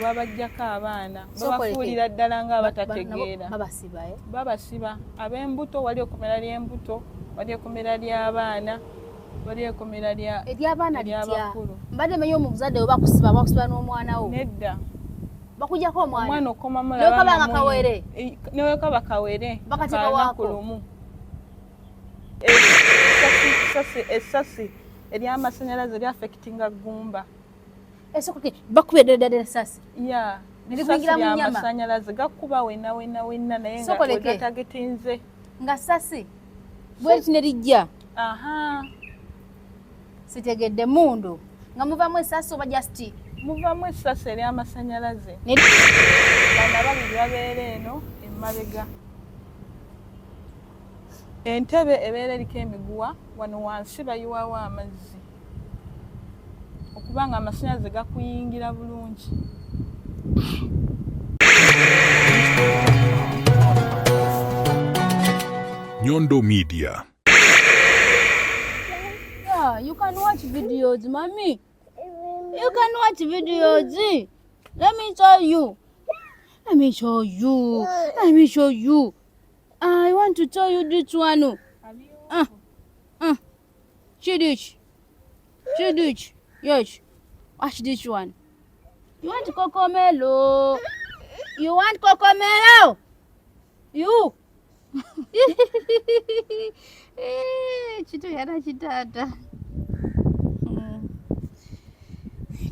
Babajjako abaana, babafuulira ddala nga abatategeera. Babasiba, eh? Babasiba ab'embuto. Wali ekomera ly'embuto, wali ekomera ly'abaana, wali ekomera lya Ery'abaana litya? Ery'abakulu. Mbadde manyi omuzadde we bakusiba, bakusiba n'omwana wo. Nedda. Bakujjako omwana. Omwana okomamu. Newekaba nga kawere? Newekaba kawere. Bakateeka Kalunaku waako. lumu. Essasi ery'amasanyalaze lyaffectinga gumba. Esooka bakubye ddala ddala essasi? Ya. Ne likuyingira mu nnyama? Amasanyalaze gakuba wena wena wena, naye nga Sooka oleke. wegatagetinze. Nga sasi bweti ne lijja? Aha. Sitegedde, mundu nga muvamu esasi oba just Muvamu essasi ery'amasanyalaze. Bano ababiri babeera eno emabega. Entebe ebeera eriko emiguwa, wano wansi bayiwawo amazzi okuba nga amasanyalaze gakuyingira bulungi. Nyondo Media. Yeah, you can watch videos, mommy. You can watch videos. Let me show you. Let me show you. Let me show you. I want to show you this one. Ah, ah. Chidich. Chidich. Yes. Watch this one. You want Cocomelon? You want Cocomelon? You. Eh, chitu yana chitata.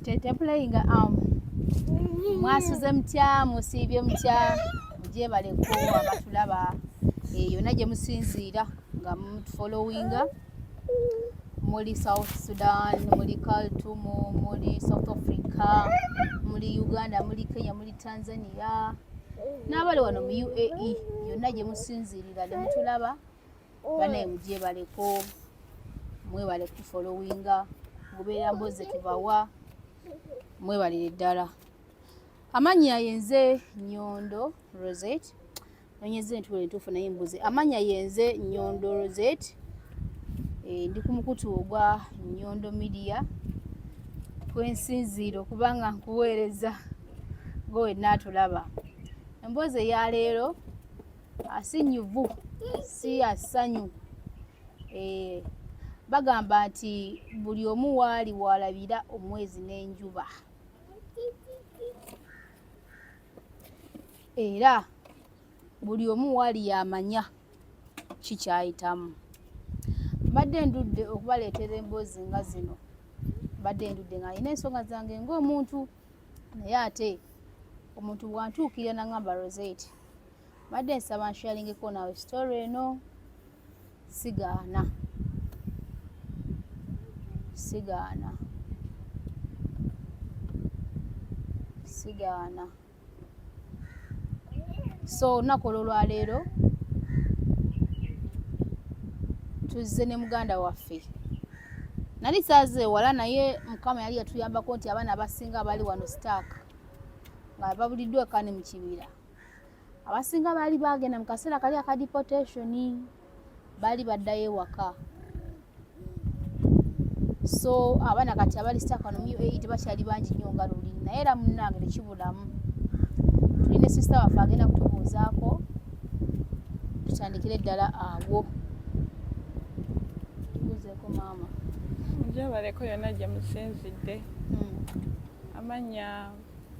Teteplayinga mwasuze mutya? Musiibye mutya? Mugyebaleko abatulaba yonna gye musinziira nga mutufollowinga, muli South Sudan, muli Khartoum, muli South Africa, muli Uganda, muli Kenya, muli Tanzania, n'abali wano mu UAE, yonna gye musinziirira ne mutulaba, banaye mugyebaleko, mwebale kufollowinga gubeera mbozi tubawa. Mwebalire ddala. Amannya yenze Nyondo Rosette. Nonyeza entulo entuufu naye mbuze. Amannya yenze Nyondo Rosette. Ndi ku mukutu ogwa Nyondo Media kwensinziira okubanga nkuweereza gwe wenna atulaba. Emboozi eyaleero asinyuvu si ya ssanyu. Bagamba nti buli omu waali walabira omwezi n'enjuba, era buli omu waali yamanya kikyayitamu. Mbadde ndudde okubaleetera emboozi nga zino, mbadde ndudde nga nina ensonga zange ng'omuntu, naye ate omuntu bwantuukirira nangamba, "Rosette, mbadde nsaba nsharingeko naawe story eno," sigaana, sigaana, sigaana. So olunaku olwolwaleero tuzze ne muganda waffe. Nali saaze wala, naye Mukama yali yatuyambako nti abaana abasinga abali wano stuck nga babuliddwa eka ne mu kibira, abasinga baali bagenda mu kaseera kali aka deportation, baali baddayo ewaka. So abaana kati abali stuck wano mu UAE tebakyali bangi nnyo nga luli, naye era munnange tekibulamu. Tulina sister waffe agenda kutubuuzaako. Tutandikire ddala awo, tubuuzeeko maama. Mujebaleko yonna gye musinzidde. Amannya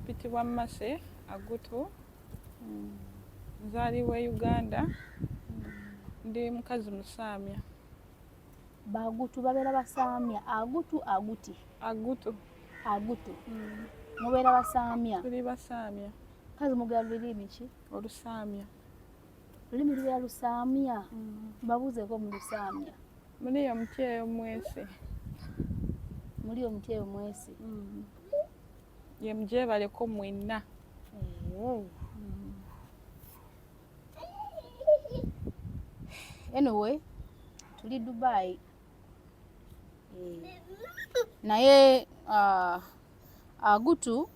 mpitibwa Mase Agutu. Nzaalibwa e Uganda, ndi mukazi Musaamya. Bagutu babeera Basaamya? Agutu, Aguti? Agutu. Agutu. Mubeera Basaamya? Tuli Basaamya. Kazi mugera lulimi ki? Olusaamya. Lulimi lubeera Lusaamya? Babuuzeeko mu Lusaamya. Muliyo mutyeyo mwesi. Muli omutyeyo mwesi? Ye mujebaleko mwenna. Anyway, tuli Dubai. Naye Agutu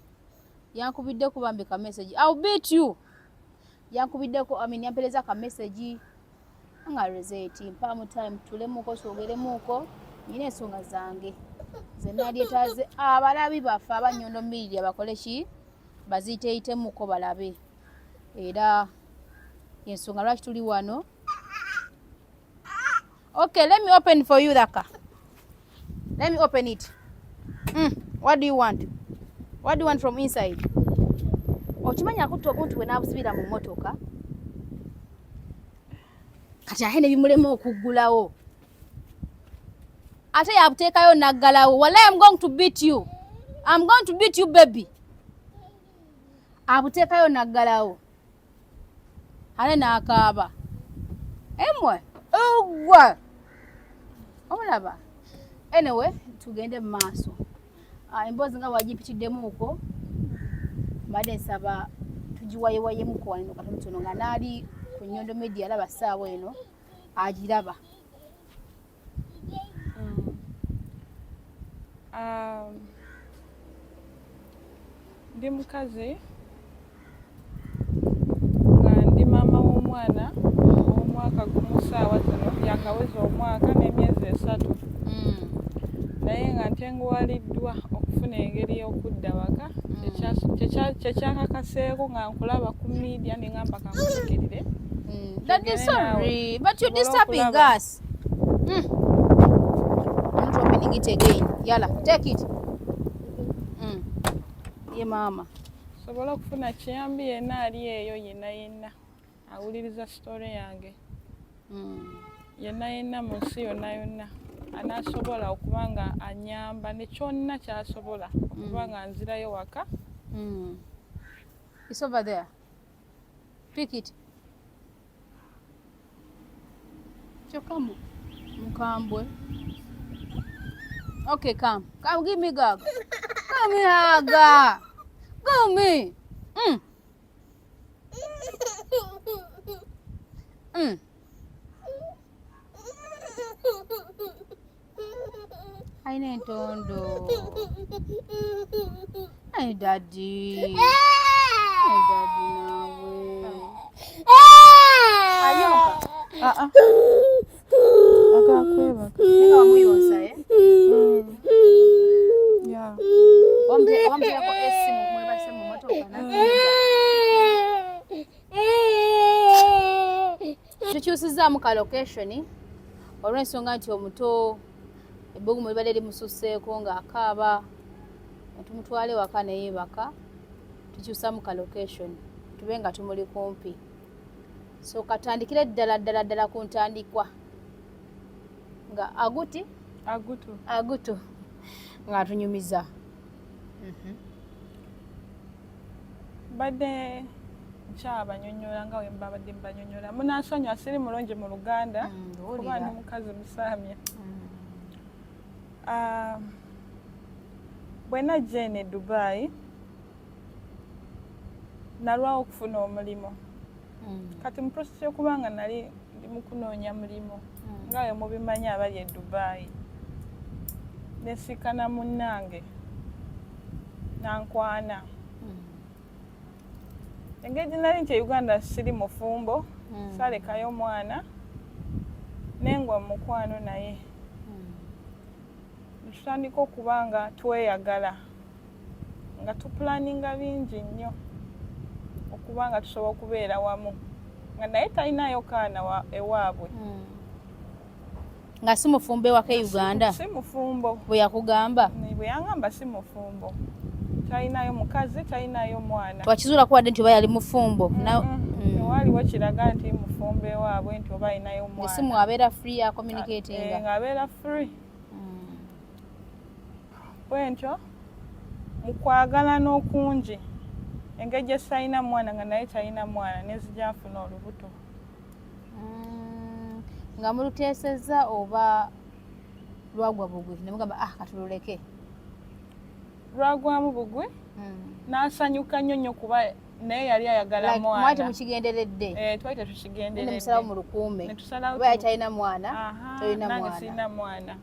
yankubiddeko bambi ka message. I'll beat you. Yankubiddeko, I mean, yampereza ka message nga, "Rosette, mpaamu time tulemuko twogeremuko, nina ensonga zange ze nalyetaaze abalabi baffe Abanyondo Media bakole ki." Baziyiteeyitemuko balabe, era ensonga lwaki tuli wano. Okay, let me open for you the car. Let me open it. What do you want? What do you want from inside? Okimanyi akutta obuntu bwe n'abusibira mu mmotoka, kati ate ne bimulema okuggulawo, ate yabuteekayo naggalawo. Wallahi, I'm going to beat you. I'm going to beat you, baby. Abuteekayo naggalawo ate n'akaaba. Emwe ogwa omulaba. Anyway, tugende mu maaso. Ah, emboozi nga bwagipitiddemuuko, mbadde nsaba tugiwayewayemuko wano katonotono nga naali ku Nyondo Media alaba ssaawa eno agiraba. Ndi mukazi nga ndi maama w'omwana ow'omwaka gumu. Saawa zino yakaweza omwaka n'emyezi 3, naye nga ntenguwaliddwa okufuna engeri y'okudda waka. Kyekyakakaseeko nga nkulaba ku media, neŋŋamba kankutukirire. Daddy, sorry, but you're disturbing us. I'm not opening it again. Yala, take it. Ye mama. Sobole okufuna kiyambi yenna ali eyo, yenna yenna awuliriza story yange, yenna yenna mu nsi yonna yonna anaasobola okuba nga anyamba ne kyonna kyasobola okuba nga nzirayo waka. It's over there. Pick it. Kyokka mukambwe. Okay, come. Come, give me hug. Give me hug. Give me. Alina entondo. Hey, daddy. Hey, daddy naawe. Ayonka. Aa, agakwebaka. Naye nga wamuyonsa, eh? Yeah. Wamuteerako esimu mwebase mu motoka nakkiriza. Tukyusizaamu ka location olw'ensonga nti omuto ebbugumu libadde limususseeko ng'akaaba, tumutwale waka neyeebaka. Tukyusamu ka location tube nga tumuli kumpi. So katandikire ddala ddala ddala ku ntandikwa nga aguti Agutu. Agutu ng'atunyumiza. Mbadde nkyabanyonyola nga we mbabadde mbanyonyola. Munansonyiwa, siri mulungi mu Luganda kuba ndi mukazi musaamya. Ah, bwe najja eno e Dubai, nalwawo okufuna omulimu. Kati mu process y'okuba nga nali ndi mu kunoonya mulimu, nga bwe mubimanyi abali e Dubai, nesiikana munnange nankwana. Engeri gye nali nti e Uganda siri mufumbo, saalekayo mwana, nengwa mu mukwano naye netutandika okuba nga tweyagala, nga tupulaninga bingi nnyo okuba nga tusobola okubeera wamu, nga naye talinayo kaana ewaabwe. Nga si mufumbo ewaka e Uganda? Si mufumbo. Bwe yakugamba? Bwe yangamba si mufumbo, talinayo mukazi, talinayo mwana. Twakizuula kuwadde nti oba yali mufumbo? Tewaaliwo kiraga nti mufumbo ewaabwe, nti oba alinayo mwana. Esimu abeera free ya communicating? Ng'abeera free. Bwentyo mu kwagala n'okungi, engeri gye salina mwana nga naye talina mwana, nenzija nfuna olubuto. Nga muluteesezza oba lwagwa bugwi nemugamba, "Ah, katululeke"? Lwagwamu bugwi. N'asanyuka nnyo nnyo kuba naye yali ayagala Like, mwali mwana. Temukigenderedde? Eh, twali tetukigenderedde. Nemusalawo mulukuume. Ne tusalawo. Oba yali talina mwana, Aha, tolina nange mwana. sirina mwana.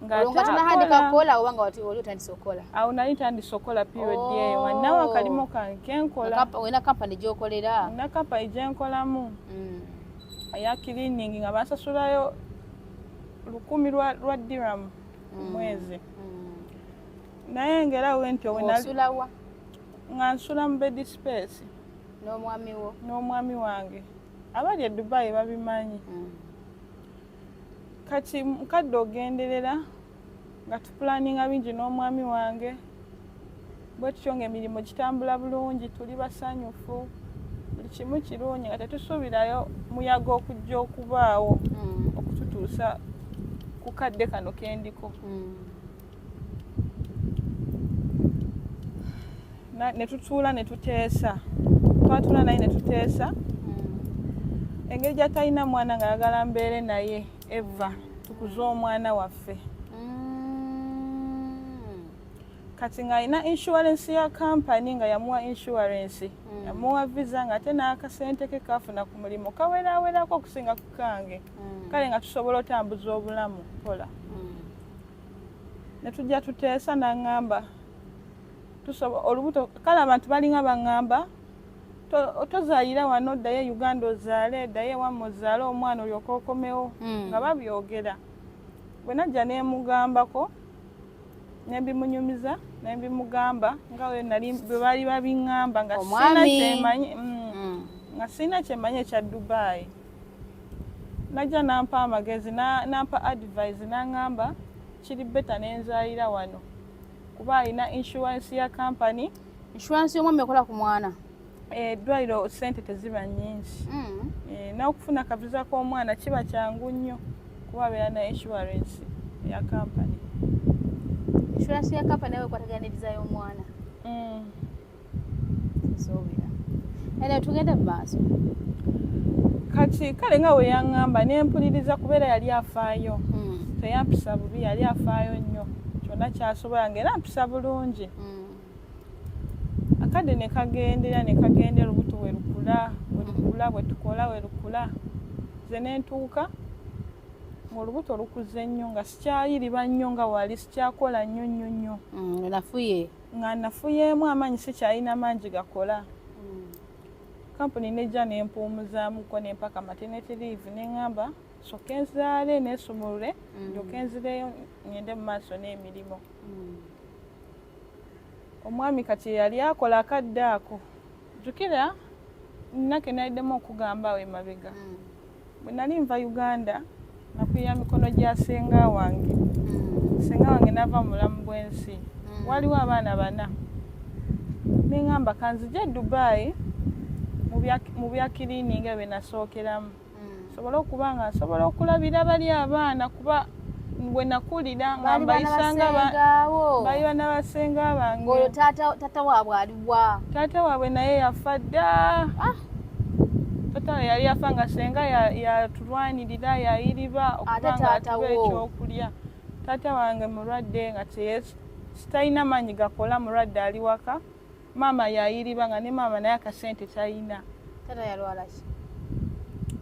Olwo nga Ng'ate tonatandika akola- kukola oba nga oli otandise okukola? Awo nali ntandise okukola period eyo, Oh. nga nawe akalimu kange kenkola. Olina kampani gy'okolera? Nina kampani gyenkolamu eya cleaning, nga bansasulayo 1000 lwa dirham ku mwezi. Naye ngera we ntyo we Osulawa? Nga nsula mu bed space. N'omwami wo? N'omwami wange. Abali e Dubai babimanyi. Kati mukadde ogenderera nga tupulaninga bingi n'omwami wange, bwe tutyo ng'emirimu gitambula bulungi, tuli basanyufu, buli kimu kirungi, nga tetusuubirayo muyaga okujja okubaawo okututuusa ku kadde kano kendiko. Ne tutuula ne tuteesa, twatuula naye ne tuteesa engeri gy'atalina mwana ng'ayagala mbeere naye Eva tukuze omwana waffe. Kati ng'alina insurance ya kampani, nga yamuwa insurance, yamuwa visa, ng'ate n'akasente ke kafuna ku mulimu kawerawerako okusinga ku kange. Kale nga tusobola otambuza obulamu mpola. Ne tujja tuteesa, n'aŋŋamba olubuto. Kale abantu balinga baŋŋamba, "Tozaalira wano, ddayo e Uganda ozaale, ddayo ewammwe ozaale omwana olyoke okomewo." Nga babyogera. Bwe najja nemugambako, nembimunyumiza, nembimugamba nga we nali bwe baali babiŋŋamba, nga sina Omwami. kyemanyi, nga sirina kyemanyi ekya Dubai. Najja nampa amagezi, nampa advice, naŋŋamba kiri better nenzaalira wano kuba alina insurance ya kampani. Insurance y'omwami ekola ku mwana? Eddwaliro sente teziba nnyingi. N'okufuna kaviza k'omwana kiba kyangu nnyo kuba abeera na insurance ya kampani. Insurance ya kampani nawe ekwatagana ne visa y'omwana? Nsuubira ene tugende mu maaso. Kati kale nga we yaŋŋamba nempuliriza, kubeera yali afaayo. Teyampisa bubi, yali afaayo nnyo, kyonna kyasobola ngaera mpisa bulungi. Akadde ne kagendera, ne kagendera, olubuto bwe lukula, bwe lukula, bwe tukola, bwe lukula, nze ne ntuuka ng'olubuto lukuze nnyo, nga sikyayiriba nnyo nga wali, sikyakola nnyo nnyo nnyo. Nafuye. Nga nafuyeemu amaanyi, sikyalina mangi gakola. Kampuni nejja nempuumuzaamuko, nempaka maternity leave, neŋŋamba soke nzaale neesumulule, ndyoke nzireyo ngende mu maaso n'emirimu. Omwami kati yali akola akadde ako. Jjukira nnake naliddemu okugamba awo emabega, bwe nali nva Uganda nakulira mikono gya senga wange. Senga wange nava mu bulamu bw'ensi, waliwo abaana bana. Neŋŋamba kanzije e Dubai mu bya cleaning bye nasookeramu, nsobole okuba nga nsobola okulabira bali abaana, kuba bwe nakulira nga Baali baana mbayisanga basengaawo? Baali baana basenga bange. Ng'oyo taata waabwe aliwa? Taata waabwe naye yafa dda. Taata we yali yafa nga senga yatulwanirira, yayiriba okuba Ate nga taata atuwa wo? ekyokulya. Taata wange mulwadde, nga talina maanyi gakola, mulwadde ali waka. Maama yayiriba, nga ne maama naye akasente talina. Taata yalwala ki?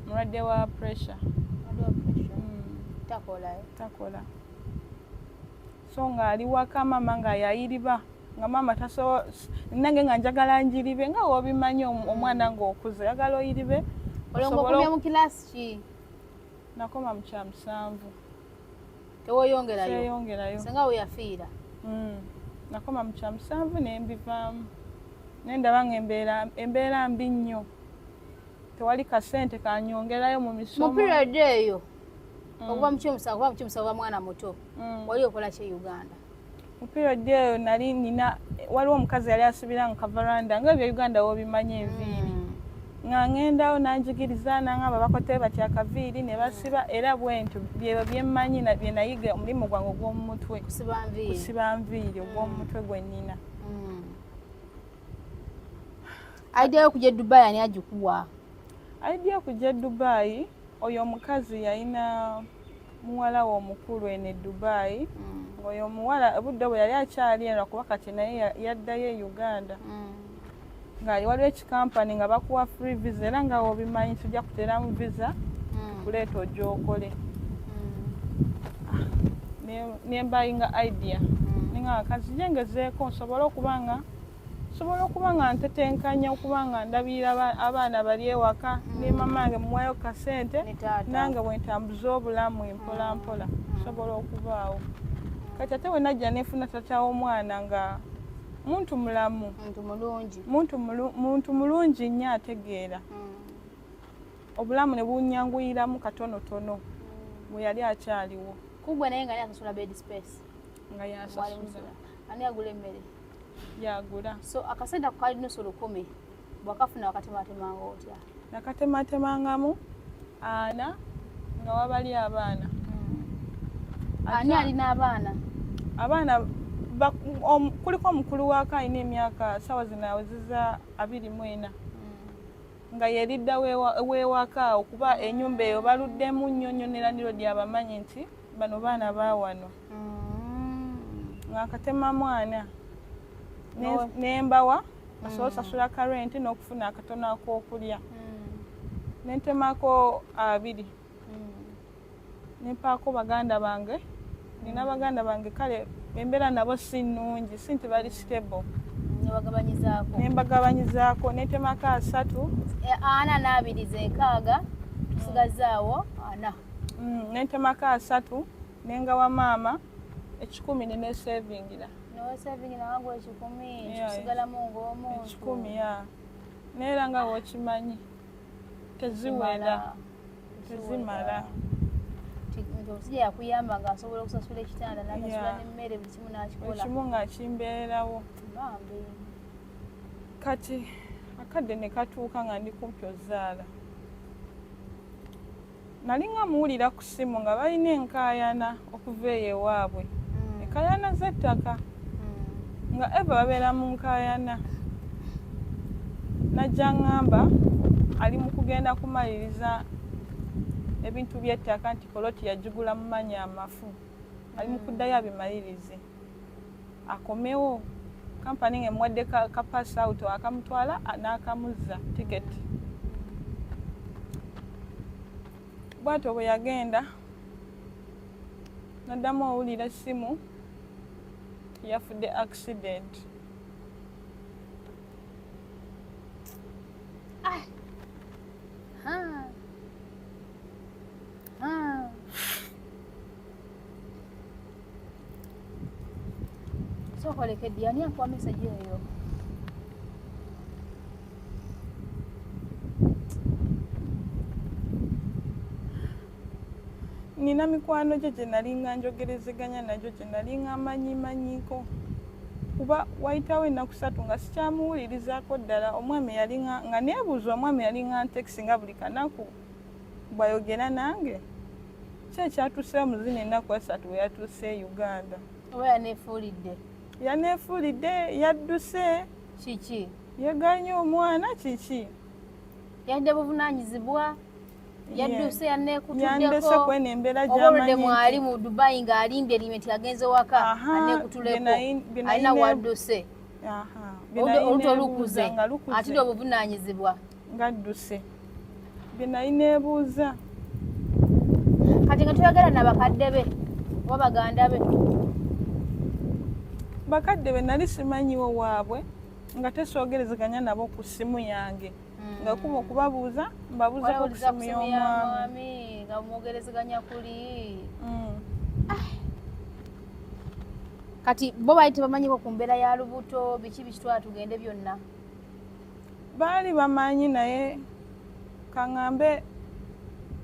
Mulwadde wa pressure. Mulwadde wa pressure? Takolayo? Takola, so ng'ali waka, maama nga yayiriba, nga maama tasobola. Nange nga njagala njiribe, nga wobimanyi omwana ng'okuze oyagala oyiribe. Olwo osobole ng'okomya mu kilaasi ki? Nakoma mu kyamusanvu. Teweeyongerayo? Seeyongerayo. Senga we yafiira? Nakoma mu kyamusanvu nembivaamu, nendaba nga embeera mbi nnyo, tewali kasente kanyongerayo mu Mu misomo. period eyo, okuva mu kyomusanvu, kuba mu kyomusanvu wa mwana muto, wali okola ki e Uganda? Mu period eyo nali nina, waliwo omukazi yali asibira nga kavaranda, nga ebya Uganda wobimanyi enviiri, nga ŋŋendawo nanjigiriza, nangamba bakote batya akaviiri ne basiba, era bwentyo byebyo byemmanyi bye nayiga, omulimu gwange ogw'omu mutwe. Kusiba nviiri? Kusiba nviiri ogw'omu mutwe gwe nnina. Idea yo kujja e Dubai ani agikuwa? Idea okujja e Dubai, oyo omukazi yalina muwala we omukulu eno e Dubai, ng'oyo omuwala obudde bwe yali akyali eno, kuba kati naye yaddayo e Uganda, nga waliwo ekikampani nga bakuwa free visa, era nga wobimanyi tujja kuteeramu visa kuleeta ojja okole. Nembayinga idea, nenga kanzije ngezeeko nsobole okuba nga ntetenkanya, okuba nga ndabirira abaana bali ewaka ne mama wange, muwayo kasente. Ne taata. Nange bwe ntambuza obulamu mpola mpola nsobola okubaawo. Kati ate bwe najja nefuna tata w'omwana nga Muntu mulamu. Muntu mulungi. Muntu mulungi nnyo ategeera. Obulamu ne bunyanguyiramu katonotono bwe yali akyaliwo. Kugwe naye nga yasasula bed space. Nga yasasula. Ani agula emmere? Yagula. So akasente ako kali 50,000 bwakafuna wakatematemanga otya? Nakatematemangamu ana nga wabali abaana. Ani alina abaana? Abaana kuliko omukulu waako alina emyaka sawa zino awezezza 24. Nga yeridda weewaka awo kuba ennyumba eyo baluddemu nnyo nnyo ne landlord abamanyi nti bano baana ba wano. Nga akatema mwana nembawa asobola osasula ka rent n'okufuna akatono ak'okulya. Nentemako 2. Nempaako baganda bange. Nina baganda bange kale embeera nabo si nnungi, si nti bali stable. Nebagabanyizaako. Nembagabanyizaako, netemako 3. 4 na 2 ze 6, tusigazaawo 4. Nentemako 3, nengawa maama 10 ne nesevingira. Newesevingira wagwa 10, tusigalamu ng'omuntu. 10 ya. Neera nga w'okimanyi teziwera. Tezimala. Nti omusajja yakuyamba ng'asobola okusasula ekitanda n'asasula n'emmere buli kimu n'akikola. Ekimu nga kimbeerawo. Bambi. Kati akadde ne katuuka nga ndi kumpi ozaala. Nali nga muwulira ku ssimu nga balina enkaayana okuva eyo ewaabwe. Enkaayana z'ettaka. Nga Eva babeera mu nkaayana. Najja ŋŋamba ali mu kugenda kumaliriza ebintu by'ettaka nti poloti yagigula mu mannya amafu. Ali mu kuddayo abimalirize. Akomewo. Kampani ng'emuwadde ka pass out akamutwala n'akamuzza tiketi. Bw'atyo bwe yagenda n'addamu owulira essimu yafudde accident. Sokolekedde ani akuwa message eyo? Nina mikwano gye gye nali nga njogerezeganya nagyo gye nali nga manyimanyiko kuba wayitawo ennaku 3 nga sikyamuwulirizaako ddala. Omwami yali nga neebuuza omwami yali nga ntekisi nga buli kanaku bw'ayogera nange. Ki ekyatuuseewo mu zino ennaku 3 bwe yatuuse e Uganda? Oba yaneefuulidde? Yaneefuulidde, yadduse. Kiki? Yeganye omwana kiki? Yadde buvunaanyizibwa. Yadduse yaneekutuddeko. Yandese kweno embeera Oba oludde gy'amanyi mwali mu Dubai ng'alimbye limye nti agenze waka, aneekutuleko. Alina wadduse. Oluto lukuze. Atidde obuvunaanyizibwa. Ng'adduse. Bye nali neebuuza. Kati nga toyagala na bakadde be oba baganda be? Bakadde be nali simanyiwo waabwe nga tesoogerezeganya nabo ku ssimu yange. Nga kuba okubabuuza, mbabuuzako ku Wawuliza ssimu ku ssimu y'omwami. y'omwami, nga mwogerezeganya kuli. Kati bo baali tebamanyiko ku mbeera ya lubuto, biki bikitwala tugende byonna? Baali bamanyi naye kaŋŋambe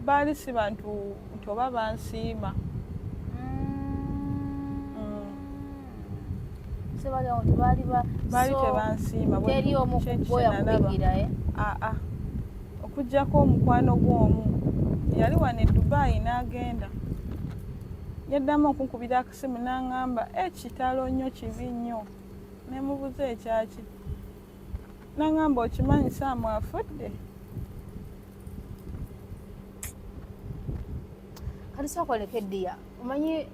baali si bantu nti oba bansiima. So bagamba nti baali Baali so tebansiima, bwe teri omu kye ku bo nalaba. yakubigira, eh? Aa, okuggyako omukwano gw'omu yali wano e Dubai n'agenda. Yaddamu okunkubira akasimu n'aŋŋamba, kitalo nnyo, kibi nnyo. Ne mubuuza ekyaki. N'aŋŋamba okimanyi Saamu afudde. Kati sooka oleke ddiya. Omanyi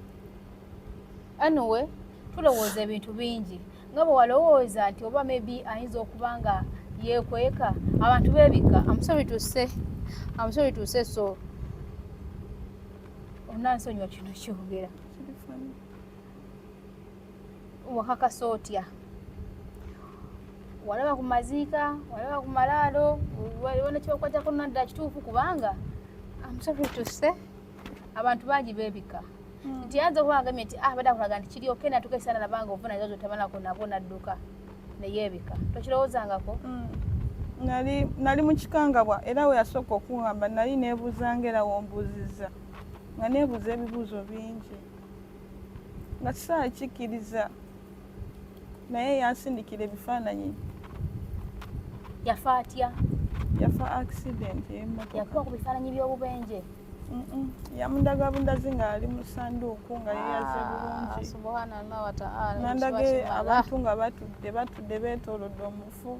anyway tulowooza ebintu bingi nga bwe walowooza nti oba maybe ayinza okuba nga yeekweka, abantu beebikka. I'm sorry to say, I'm sorry to say so. Onansonyiwa kino kyogera. Wakakasa otya? Walaba ku maziika, walaba ku malaalo, waliwo nekibakwatako nadda kituufu kubanga I'm sorry to say abantu bangi beebikka. Nti ayinza okuba agambye nti badde akulaga nti kiri okay natuuka ekiseera nalaba nga ovuna ezo tamalako nabwo n'adduka. Neyeebika, tokirowoozangako? Nali mu kikangabwa, era we yasooka okuŋŋamba nali neebuuzanga, era wombuuzizza nga neebuuza ebibuuzo bingi nga kisaala kikkiriza, naye yansindikira ebifaananyi. Yafa atya? Yafa accident ey'emmotoka. Yakuba ku bifaananyi by'obubenje? Yamundaga bundazi ng'ali mu sanduuku nga yeeyaze bulungi. Subhanallah wa ta'ala. Nandaga abantu nga batudde beetoolodde omufu.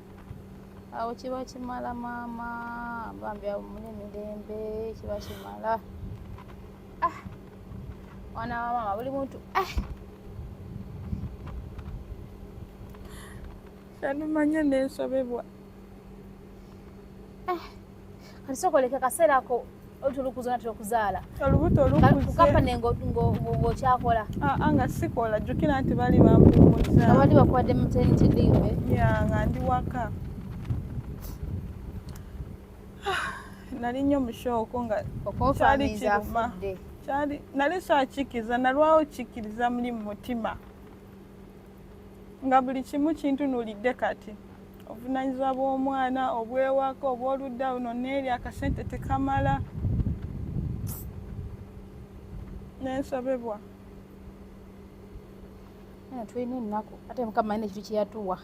Awo kiba kimala maama, bambi awo muli emirembe, kiba kimala. Ah, mwana wa maama buli muntu. Ah, kyanumanya n'ensobebwa. Kati sooka oleke kaseera ako olutulukuza natera okuzaala. Olubuto olukuze. Ku kampani ng'okyakola? Aa, nga sikola, jjukira nti bali bampumuzza. Nga bali bakuwadde maternity leave? Ya, nga ndi waka. Nali nnyo mu shock nga kyali Okonfaminza kiruma. afudde. Kyali nali saakikkiriza, nalwawo kikkiriza muli mu mutima nga buli kimu kintunuulidde. Kati obuvunaanyizibwa bw'omwana, obwewaka, obw'oludda luno n'eri, akasente tekamala, nensobebwa. Tulina ennaku, ate Mukama alina ekintu kyeyatuwa,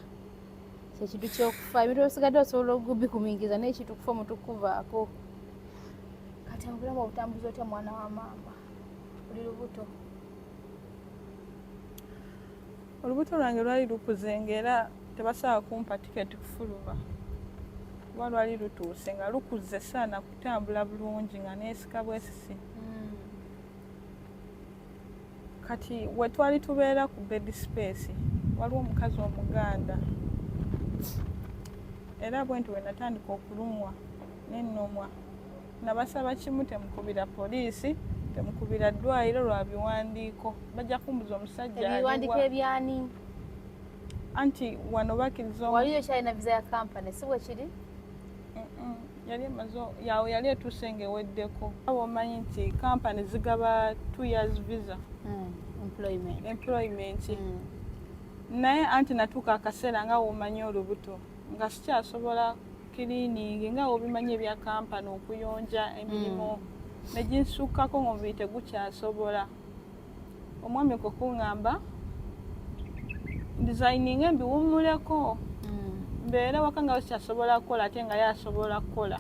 kyekintu kyokufa. Ebintu ebisigadde osobola okubikumingiza, naye ekintu kufa omuntu kukuvaako. Kati obulamu obutambuza otya mwana wa maama, oli lubuto? Olubuto lwange lwali lukuze, ngaera tebasobola kumpa tiketi kufuluma kuba lwali lutuuse nga lukuze, saana kutambula bulungi nga neesika bwesisi. Kati we twali tubeera ku bed space waliwo omukazi Omuganda, era bwe nti we natandika okulumwa nennomwa, nabasaba kimu: temukubira poliisi, temukubira ddwaliro lwa biwandiiko, bajja kumbuza omusajja Ebiwandiiko aliwa. Ebyani? Anti wano bakkiriza Waliyo kyalina visa ya kampani, si bwe kiri? Yali emaze yawe, yali etuuse ng'eweddeko. Aba omanyi nti kampani zigaba 2 years visa. Employment. Employment. Naye anti natuuka akaseera nga womanyi olubuto nga sikyasobola cleaning, nga wobimanyi ebya kampani, okuyonja, emirimu neginsukkako ngaomubiri tegukyasobola. Omwami kwe kuŋŋamba resigninge mbiwummuleko, mbeere waka nga sikyasobola kukola, ate nga ye asobola kukola,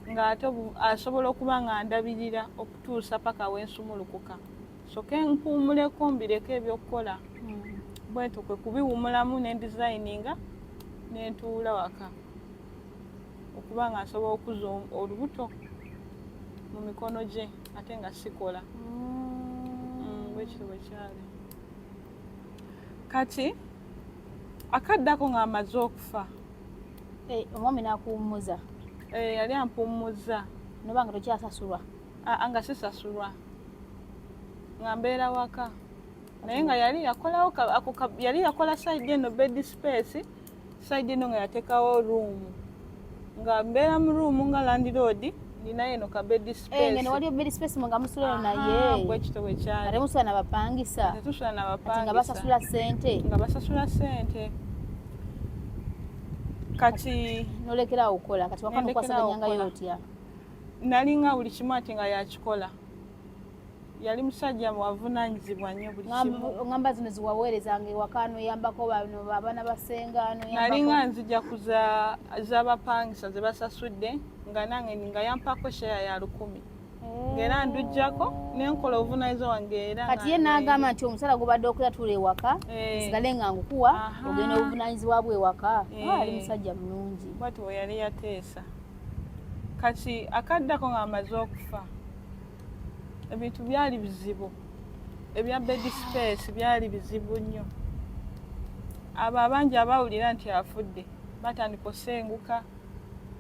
ng'ate asobola okuba nga ndabirira okutuusa paka wensumulukuka. Soke mpuumuleko, mbireko ebyokukola. Bwentyo kwe kubiwumulamu ne nresigninga nentuula waka okuba nga nsobola okuza olubuto mu mikono gye ate nga sikola. Bwekityo bwe kyali. Kati akaddako ng'amaze okufa. Eh, omwami n'akuwummuza? Eh, yali ampummuza. Noba nga tokyasasulwa? Aa, nga sisasulwa, nga mbeera waka, naye nga yali yakolawo yali yakola side eno bed space, side eno nga yateekawo room, nga mbeera mu room nga landlord, ninayo eno ka bed Eh, space. Ngeno waliyo bed space mwe nga musulayo? Aha, Naye bwekityo bwe kyali. Ate musula nabapangisa? Tetusula Ati nga nabapangisa. basasula ssente? Nga basasula ssente. Kati Nolekerawo okukola, kati waka Nendekerawo nokwasaganyangayo okukola. otya? Nalinga buli kimu ati nga yakikola. Yali musajja wavunaanyizibwa nnyo buli kimu. Ngamba zino ziwaweerezanga ewaka, noyambako bano abaana basenga? Nalinga nzija ku z'abapangisa ze basasudde, nga nange nga yampaako share ya 1000, ng'era ndujjako nenkola obuvunaanyizibwa wange era Kati nga ye n'agamba nti omusala gubadde okola, tuula ewaka, Eh. nsigale nga ngukuwa, ogenda obuvunanyizibwa bwe ewaka. Eh. Ah, ali musajja mulungi. Bwati bwe yali yateesa. Kati akaddako ng'amaze okufa, ebintu byali bizibu, ebya bed space byali bizibu nnyo. Abo abangi abawulira nti afudde batandika osenguka,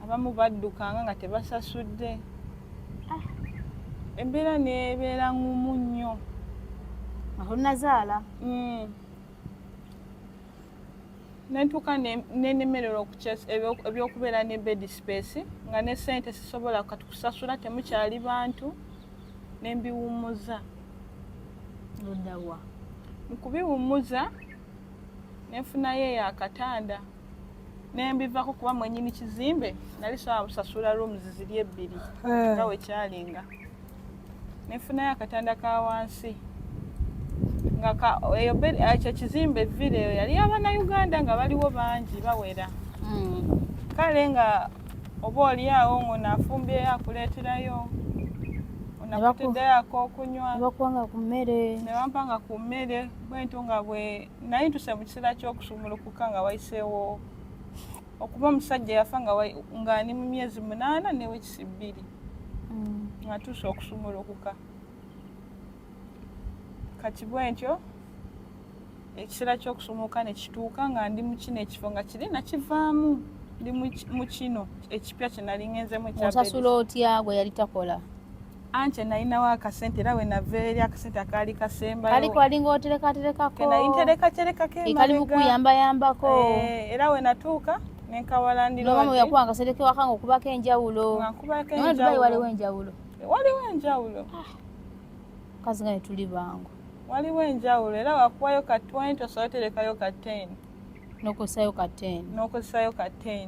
abamu baddukanga nga tebasasudde. Embeera nebeera ngumu nnyo. Nga tonazaala? Nentuuka nenemererwa ebyokubeera ne bed space, nga ne sente sisobola kati kusasula, temukyali bantu, nembiwummuza. Luddawa? Mu kubiwummuza Nenfunayo eyo akatanda nembivako kuba mwenyini kizimbe nali sobola musasula rooms ziri ebbiri nga wekyalinga. Nenfunayo akatanda ka wansi nga eyo ekyo kizimbe villa eyo yali Abannayuganda nga baliwo bangi bawera. Kale nga oba oli awo ng'onaafumbyeyo akuleeterayo, onakuteddeyo ak'okunywa, ne bakuwanga ku mmere, ne bampanga ku mmere. Bwentyo nga bwe nali ntuse mu kiseera ky'okusumulukuka nga wayiseewo okuba omusajja yafa nga ndi mu myezi 8 ne weeks 2 nga ntuuse okusumulukuka. Kati bwentyo ekiseera ky'okusumuluka ne kituuka nga ndi mu kino ekifo nga kiri nakivaamu, ndi mu kino ekipya kye nali ngenzemu ekya Osasula otya gwe yali takola? Anti nalinawo akasente, era we nava eri akasente akaali kasembayo Kali kwalinga oterekaterekako. Ke nali nterekaterekako Kali emabega. mukuyambayambako. Era we natuuka nenkawa Noma landlord. yakuwa akasente kewaka nga okubako enjawulo. Nga nkubako Naye Dubai enjawulo. waliwo enjawulo. Waliwo enjawulo. Kazi nga netuli bangu. Waliwo enjawulo, era wakuwayo ka 20 osobola oterekayo ka 10. N'okozesaayo ka 10. N'okozesayo ka 10.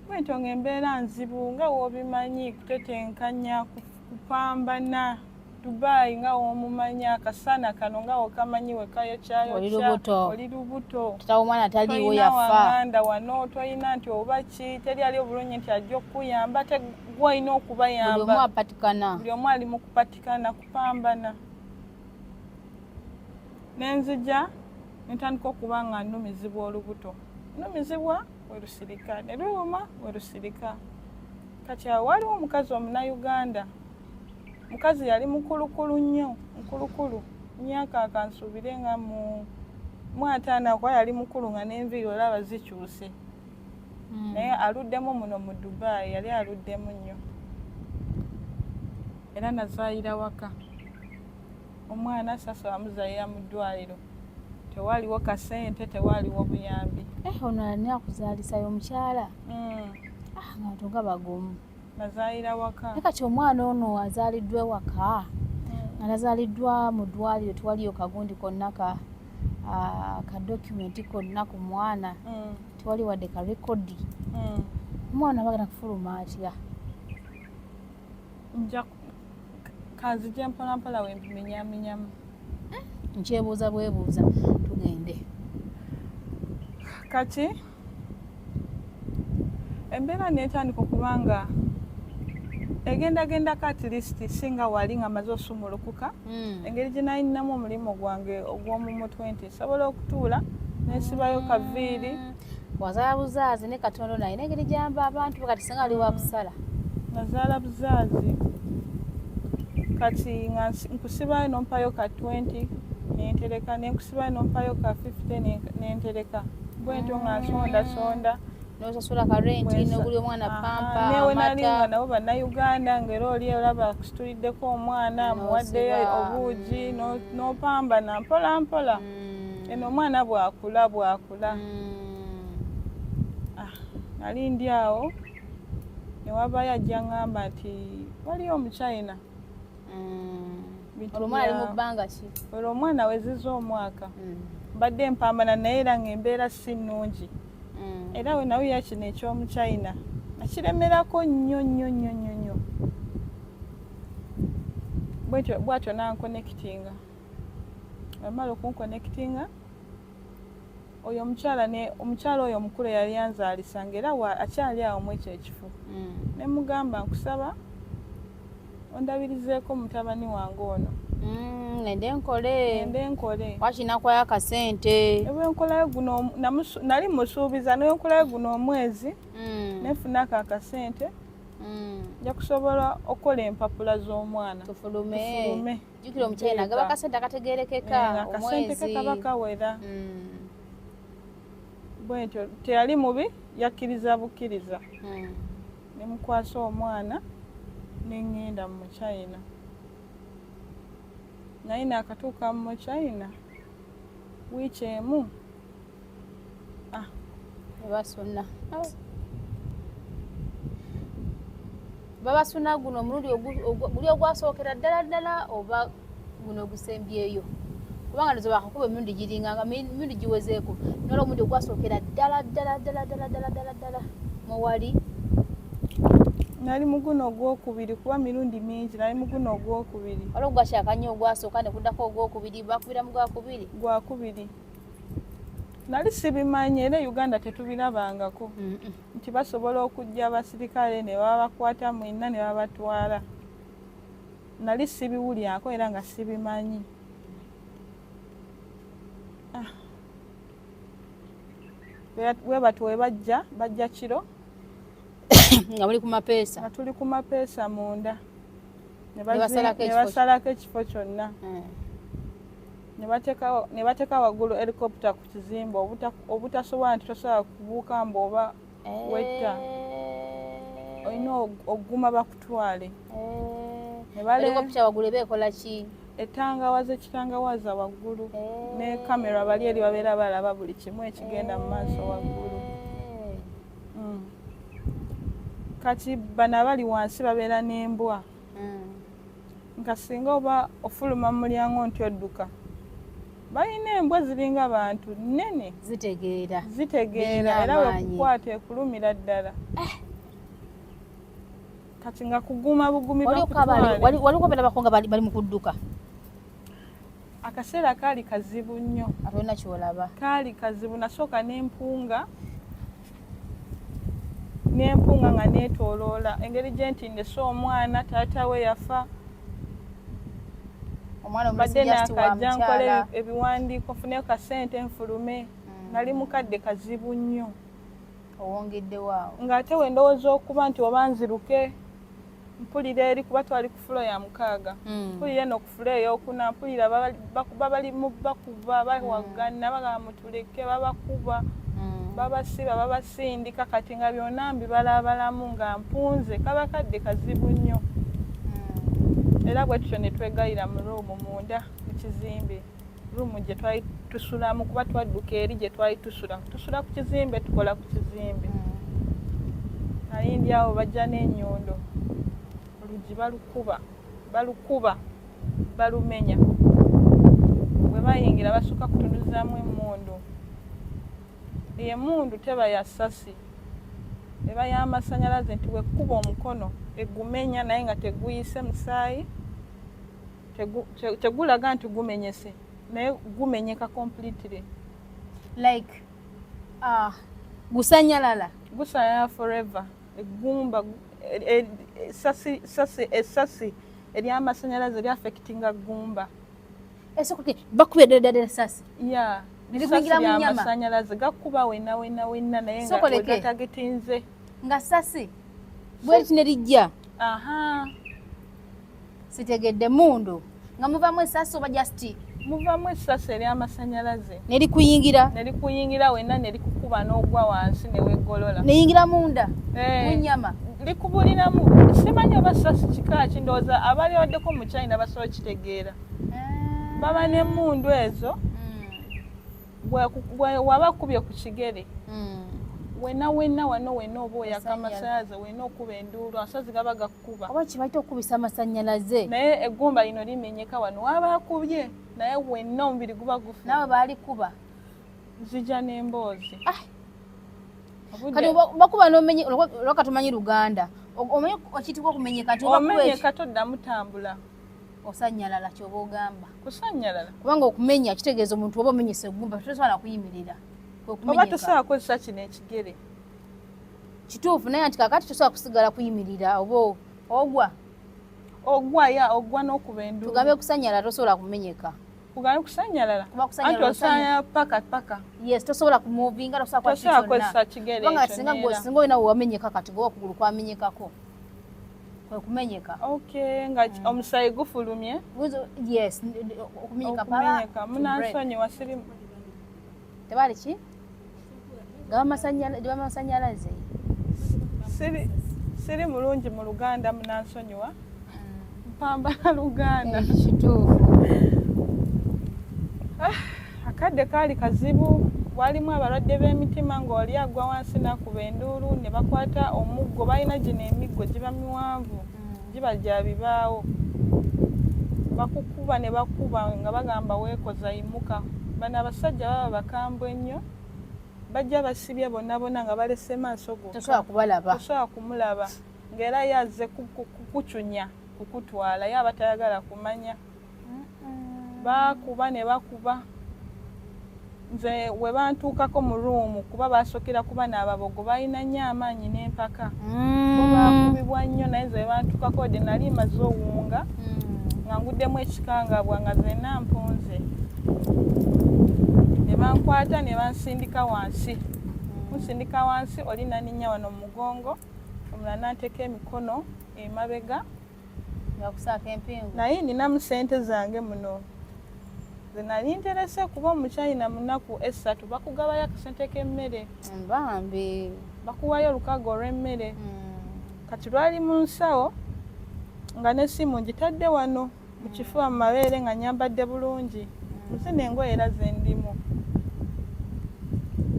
Bwentyo ng'embeera nzibu nga w'obimanyi, kutetenkanya, kupambana Dubai nga w'omumanyi, akasana kano nga wokamanyi wekayokyayokya. Oli lubuto. Oli lubuto. Tatawo omwana taliiwo, Tolina yafa. wanganda wano, tolina nti oba ki, teri ali obulungi nti ajja okukuyamba, te gwe olina Buli omu okubayamba. apatikana. Buli omu ali mu kupatikana, kupambana. Nenzija nentandika okuba nga nnumizibwa olubuto, nnumizibwa werusirika ne luluma werusirika. Kati awo waliwo omukazi Omunnayuganda, mukazi yali mukulukulu nnyo, mukulukulu myaka akansuubire nga mu 50, kuba yali mukulu nga n'enviiri olaba zikyuse. Naye aluddemu muno mu Dubai, yali aluddemu nnyo. Era nazaayira waka omwana, sasa wamuzaalira mu ddwaliro, tewaliwo kasente, tewaliwo buyambi. Eh, ono ani akuzaalisayo omukyala? Ah, abantu nga bagumu. Nazaayira waka. Naye kati omwana ono azaaliddwa ewaka, nga tazaaliddwa mu ddwaliro, tewaliyo kagundi konna ka document konna ku mwana, tewali wadde ka record. Omwana bagenda kufuluma atya? Nja kanzije mpolampola wembimenyamenyamu. Nkyebuuza bwebuuza, tugende. Kati embeera netandika okuba nga egendagendako, at least singa wali nga maze osumulukuka. Engeri gye nalinamu omulimu gwange ogw'omu mutwe nti nsobola okutuula nensibayo kaviiri. Wazaala buzaazi ne Katonda naye n'engeri gyamba abantu, kati singa ali wakusala. Nazaala buzaazi. Kati nga nkusibayo nompayo ka 20 nentereka, nenkusibayo nompayo ka 50 nentereka, bwentyo nga nsondasonda. N'osasula ka rent, n'ogulya omwana pampa, Newe nali nga amata. nabo Bannayuganda, ng'era oli olaba akusituliddeko omwana, amuwaddeyo N'osiba. obuugi, n'opambana mpola mpola. Eno omwana bwakula bwakula. Ah, nali ndi awo ne wabayo ajja ŋŋamba nti waliyo Omuchina. Bintu Olwo omwana ali mu bbanga ki? Olwo omwana weziza omwaka. Mbadde mpambana naye era ng'embeera si nnungi. Era we nawulira kino eky'Omuchina nakiremerako nnyo nnyo nnyo nnyo nnyo. Bwetyo bwatyo nanconnectinga, amala okunconnectinga oyo omukyala, ne omukyala oyo omukulu eyali anzaalisa ng'era akyali awo mu ekyo ekifo. Ne mugamba, nkusaba ondabirizeeko mutabani wange ono. Ngende nkole. Ngende nkole. Wakinakwayo akasente. Ebwenkolayo guno nali musuubiza, newenkolayo guno omwezi nenfunako akasente, nja kusobola okukola empapula z'omwana. Tufulume. Tufulume. Jjukira omukyala agaba akasente akategerekeka. Akasente ke omwezi. Kaba kawera. Bwentyo teyali mubi, yakkiriza bukkiriza. Ne mukwasa omwana neŋŋenda mu China, naye naakatuuka mu China wiiki emu, ah, Babasuna, babasuna guno omulundi guli ogwasookera ddala ddala oba guno ogusembyeyo? Kuba Kubanga ndoza bakakuba emirundi giringanga emirundi giwezeeko, nolwa omulundi ogwasookera ddala ddala ddala ddala ddala ddala ddala mwewali. Nali muguno ogwokubiri, kuba mirundi mingi nali muguno ogwokubiri. Waliwo ogwakyaka nnyo ogwasooka ne kuddako ogwokubiri, bakubira mu gwakubiri. Gwakubiri nali sibimanyi, era e Uganda tetubirabangako nti basobola okujja abasirikale ne babakwata mwenna ne babatwala. Nali sibiwulyako era nga sibimanyi. Ah. Bwe batyo we bajja, bajja kiro nga muli ku mapeesa, nga tuli ku mapeesa munda, ne basalako ekifo kyonna, ne bateeka waggulu helicopter ku kizimbe obutasobola nti tosobola kubuuka mbu oba wetta, olina oguma bakutwale. Helicopter waggulu eba ekola ki? Etangawaza, ekitangawaza waggulu ne kamera bali eri babeera balaba buli kimu ekigenda mu maaso waggulu. Kati bano abali wansi babeera n'embwa, nga singa oba ofuluma mu mulyango nti odduka, balina embwa ziringa bantu nnene. Zitegeera. Zitegeera, era wekukwata ekulumira ddala. Kati nga kuguma bugumi. Waliko belabako nga bali mu kudduka? Akaseera kaali kazibu nnyo. Atolina kyolaba. Kaali kazibu. Nasooka n'empunga n'empunga nga neetooloola engeri gye nti ndese omwana, taata we yafa. Badde nakajja nkole ebiwandiiko, nfuneyo kasente nfulume. Nali mukadde kazibu nnyo. Owongeddewaawo. Ng'ate we ndowooza okuba nti oba nziruke, mpulira eri, kuba twali ku floor ya 6, mpulira eno ku floor eyokuna, mpulira bali mu bakuba, bawagana, bagamba mutuleke, babakuba, babasiba, babasindika. Kati nga byonna mbibalabalamu nga mpunze, kaba kadde kazibu nnyo. Era bwe tutyo ne twegayira mu room munda mu kizimbe, room gye twali tusulamu, kuba twadduka eri gye twali tusula, tusula ku kizimbe, tukola ku kizimbe. Nali ndi awo, bajja n'ennyondo, oluggi balukuba, balukuba, balumenya. Bwe bayingira basooka kutunuzaamu emmundu. Eyo emmundu teba ya ssasi, eba y'amasannyalaze, nti wekkuba omukono egumenya, naye nga teguyise musaayi, tegulaga nti gumenyese, naye gumenyeka completely. Like gusanyalala? Gusanyalala forever. Eggumba essasi ery'amasannyalaze lyaffectinga ggumba. Bakubye ddala ddala essasi? Ya. Nerikuyingira mu nyama? Amasannyalaze gakuba wena wena wena, naye nga wegatargetinze. Nga sasi bweri nerijja? Aha. Sitegedde, mundu nga muvamu esasi oba just? Muvamu essasi ery'amasannyalaze. Nerikuyingira? Nerikuyingira wena, nerikukuba n'ogwa wansi newegolola. Neyingira munda mu nyama? Likubuliramu. Simanyi oba sasi kika ki, ndowooza abali baddeko mu China basobola kitegeera. Baba n'emmundu ezo, waba kubye ku kigere, wena wena wano wena oba oyaka amasanyalaze, wena okuba enduulu, amasazi gaba gakuba. Oba kibaita okukubisa amasanyalaze? Naye eggumba lino limenyeka wano waba akubye, naye wenna omubiri guba gufu. Naawe baalikuba? Nzija n'emboozi. Kati bakuba nomenye, olwaka tumanyi Luganda, omanyi okiyitibwa okumenyeka nti omenyeka toddamu tambula. Osanyalala kyoba ogamba? Kusanyalala. Kubanga okumenya kitegeeza omuntu oba omenyesa eggumba, tosobola kuyimirira. Oba tosobola kukozesa kino ekigere. Kituufu, naye nti kakati tosobola kusigala kuyimirira, oba ogwa. Ogwa, ya, ogwa n'okuba enduulu. Tugambe kusanyalala, tosobola kumenyeka. Kugambe kusanyalala, anti osanyalala paka paka. Yes, tosobola kumovinga, tosobola kukozesa kigere. Kubanga singa gwe singa olina wamenyeka, kati gwe okugulu kwamenyekako, kwe kumenyeka. Okay, nga omusaayi gufulumye. Yes, okumenyeka. Okumenyeka. Munansonyiwa, siri Tebali ki gaba masanyalaze. Siri mulungi mu Luganda, munansonyiwa, mpambana Luganda. Kituufu. Akadde kaali kazibu. Walimu abalwadde b'emitima, ng'oli agwa wansi n'akuba enduulu, ne bakwata omuggo. Balina gino emiggo giba miwanvu, giba gya bibaawo. Bakukuba ne bakuba nga bagamba weekoza yimuka. Bano abasajja baba bakambwe nnyo, bajja basibye bonna bonna nga balese maaso gokka. Tosobola kubalaba. Tosobola kumulaba ng'era ye azze kukucunya kukutwala, ye aba tayagala kumanya. Bakuba ne bakuba. Nze we bantuukako mu ruumu, kuba basookera kuba n'ababogo balina nnyo amaanyi n'empaka. Bo baakubibwa nnyo, naye nze we bantuukako de nali maze owunga nga nguddemu ekikangabwa nga zenna mpunze. Ne bankwata ne bansindika wansi. Kunsindika wansi, oli naninnya wano mu mugongo, omulala n'anteeka emikono emabega. Bakusaako empingu. Naye ninamu ssente zange muno ze nali nterese, kuba omuchina mu nnaku 3 bakugabayo akasente k'emmere. Bambi. Bakuwayo 600 olw'emmere. Kati lwali mu nsawo nga n'essimu ngitadde wano mu kifuba mu mabeere nga nnyambadde bulungi. Muzino engoye era ze ndimu.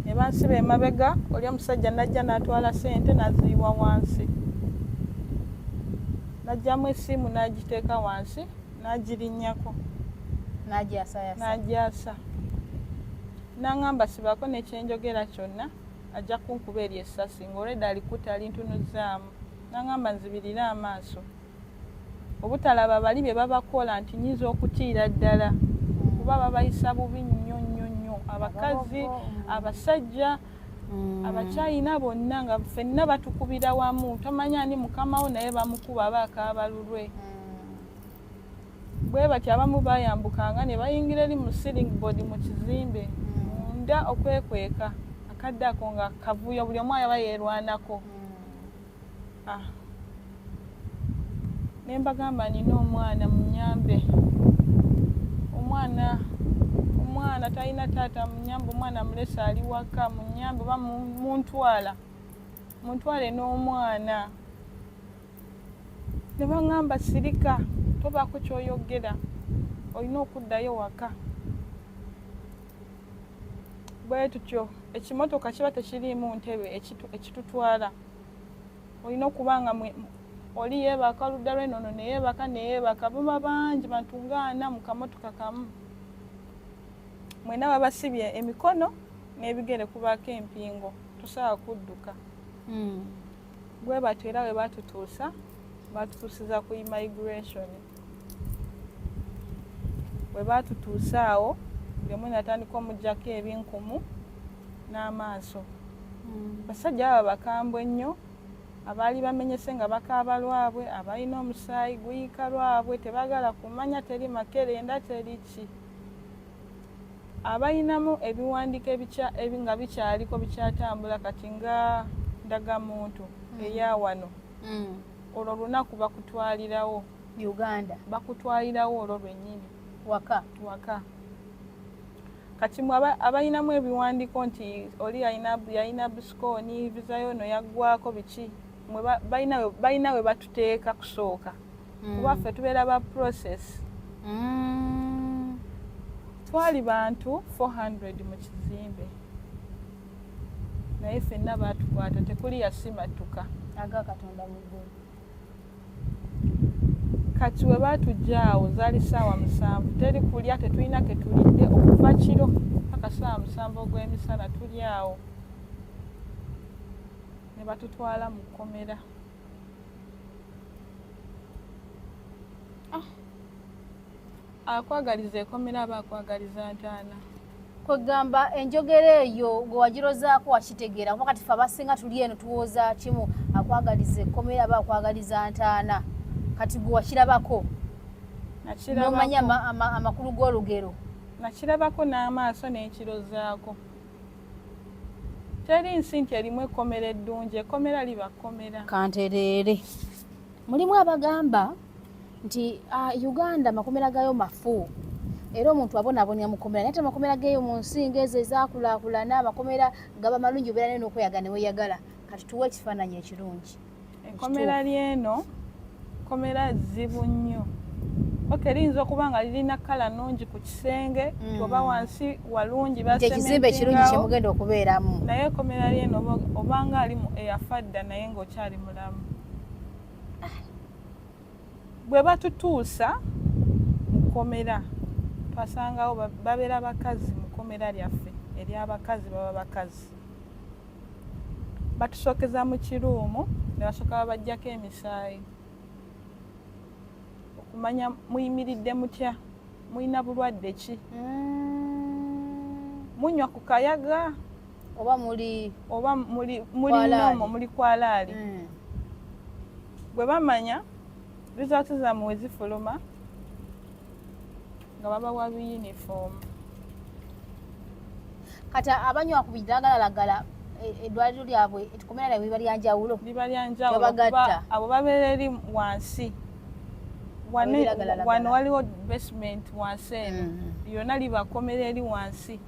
Ne bansiba emabega, oli omusajja n'ajja n'atwala ssente n'aziyiwa wansi. N'aggyamu essimu n'agiteeka wansi n'agirinnyako. N'agyasayasa. N'agyasa. N'aŋŋamba sibaako ne kye njogera kyonna, ajja kunkuba eryo essasi ng'olwedda alikutte alintunuzzaamu. N'aŋŋamba nzibirire amaaso. Obutalaba bali bye babakola nti nnyinza okutiira ddala. Kuba babayisa bubi nnyo nnyo nnyo. Abakazi, abasajja, Abachina bonna nga ffenna batukubira wamu. Tomanya ani mukama wo naye bamukuba aba akaaba lulwe. Bwe batyo abamu bayambukanga ne bayingira eri mu ceiling board mu kizimbe munda okwekweka. Akadde ako nga kavuyo buli omu aba yeerwanako. Ne mbagamba nina omwana munnyambe. Omwana talina taata munnyambe, omwana mulese ali waka munnyambe oba muntwala. Muntwale n'omwana. Ne baŋŋamba sirika tobaako ky'oyogera olina okuddayo waka. Bwe tutyo ekimotoka kiba tekiriimu ntebe ekitutwala. Olina okuba nga oli yeebaka oludda lw'eno ne yeebaka ne yeebaka, baba bangi bantu nga ana mu kamotoka kamu. Mwenna babasibye emikono n'ebigere kubaako empingo, tosobola kudduka. Bwe batyo era bwe baatutuusa, baatutuusiza ku immigration. Bwe baatutuusa awo, buli omu n'atandika omuggyako ebinkumu n'amaaso. Basajja baba bakambwe nnyo, abaali bamenyese nga bakaaba lwabwe, abalina omusaayi guyiika lwabwe, tebaagala kumanya, teri makerenda, teri ki. Abalinamu ebiwandiiko nga bikyaliko bikyatambula kati nga ndagamuntu eya wano. Olwo lunaku bakutwalirawo. Uganda. Bakutwalirawo olwo lwennyini. Waka. Waka. Kati mwe abalinamu ebiwandiiko nti oli yalina busikooni, visa yo yaggwako biki, mwe balina we batuteeka kusooka. Kuba ffe tubeera ba process. Twali bantu 400 mu kizimbe. Naye ffenna baatukwata tekuli yasimatuka. Aga Katonda mu ggulu. Kati we baatujja awo zaali 7:00, teri kulya, tetulina ke tulidde okuva kiro paka 7:00 ogw'emisana tuli awo. Ne batutwala mu kkomera. Akwagaliza ekomera aba akwagaliza ntaana. Kwegamba enjogera eyo gwe wagirozaako wakitegeera, kuba kati ffe abasinga tuli eno tuwooza kimu, akwagaliza ekkomera aba akwagaliza ntaana. Kati gwe wakirabako? Nakirabako. N'omanya amakulu g'olugero? Nakirabako n'amaaso n'ekirozaako. Teri nsi nti erimu ekkomera eddungi, ekkomera liba kkomera. Kantereere. Mulimu abagamba nti Uganda amakomera gaayo mafu, era omuntu abonaabonera mu kkomera, naye ate amakomera g'eyo mu nsi ng'ezo ezaakulaakulana amakomera gaba malungi, obeera nayo n'okweyagala ne weeyagala. Kati tuwe ekifaananyi ekirungi. Ekkomera ly'eno kkomera zzibu nnyo. Okay, liyinza okuba nga lirina kkala nnungi ku kisenge, oba wansi walungi, Nti ekizimbe ekirungi basementingawo. kye mugenda okubeeramu. Naye ekkomera ly'eno obanga ali eyafa dda naye ng'okyali mulamu. Bwe batutuusa Kkomera twasangawo babeera bakazi. Mu kkomera lyaffe eryabakazi baba bakazi. Batusookeza mu kiroom ne basooka babajjako emisaayi okumanya muyimiridde mutya, mulina bulwadde ki, munywa ku kayaga oba muli oba muli muli normal, muli kwalaali. Bwe bamanya results zammwe zifuluma nga babawa biyunifoomu. Kati abanywa ku biragalalagala, eddwaliro lyabwe, ekkomera lyabwe liba lyanjawulo? Liba lyanjawulo kuba abo babeera eri wansi. Wano waliwo basement wansi eno, lyonna libakomera eri wansi.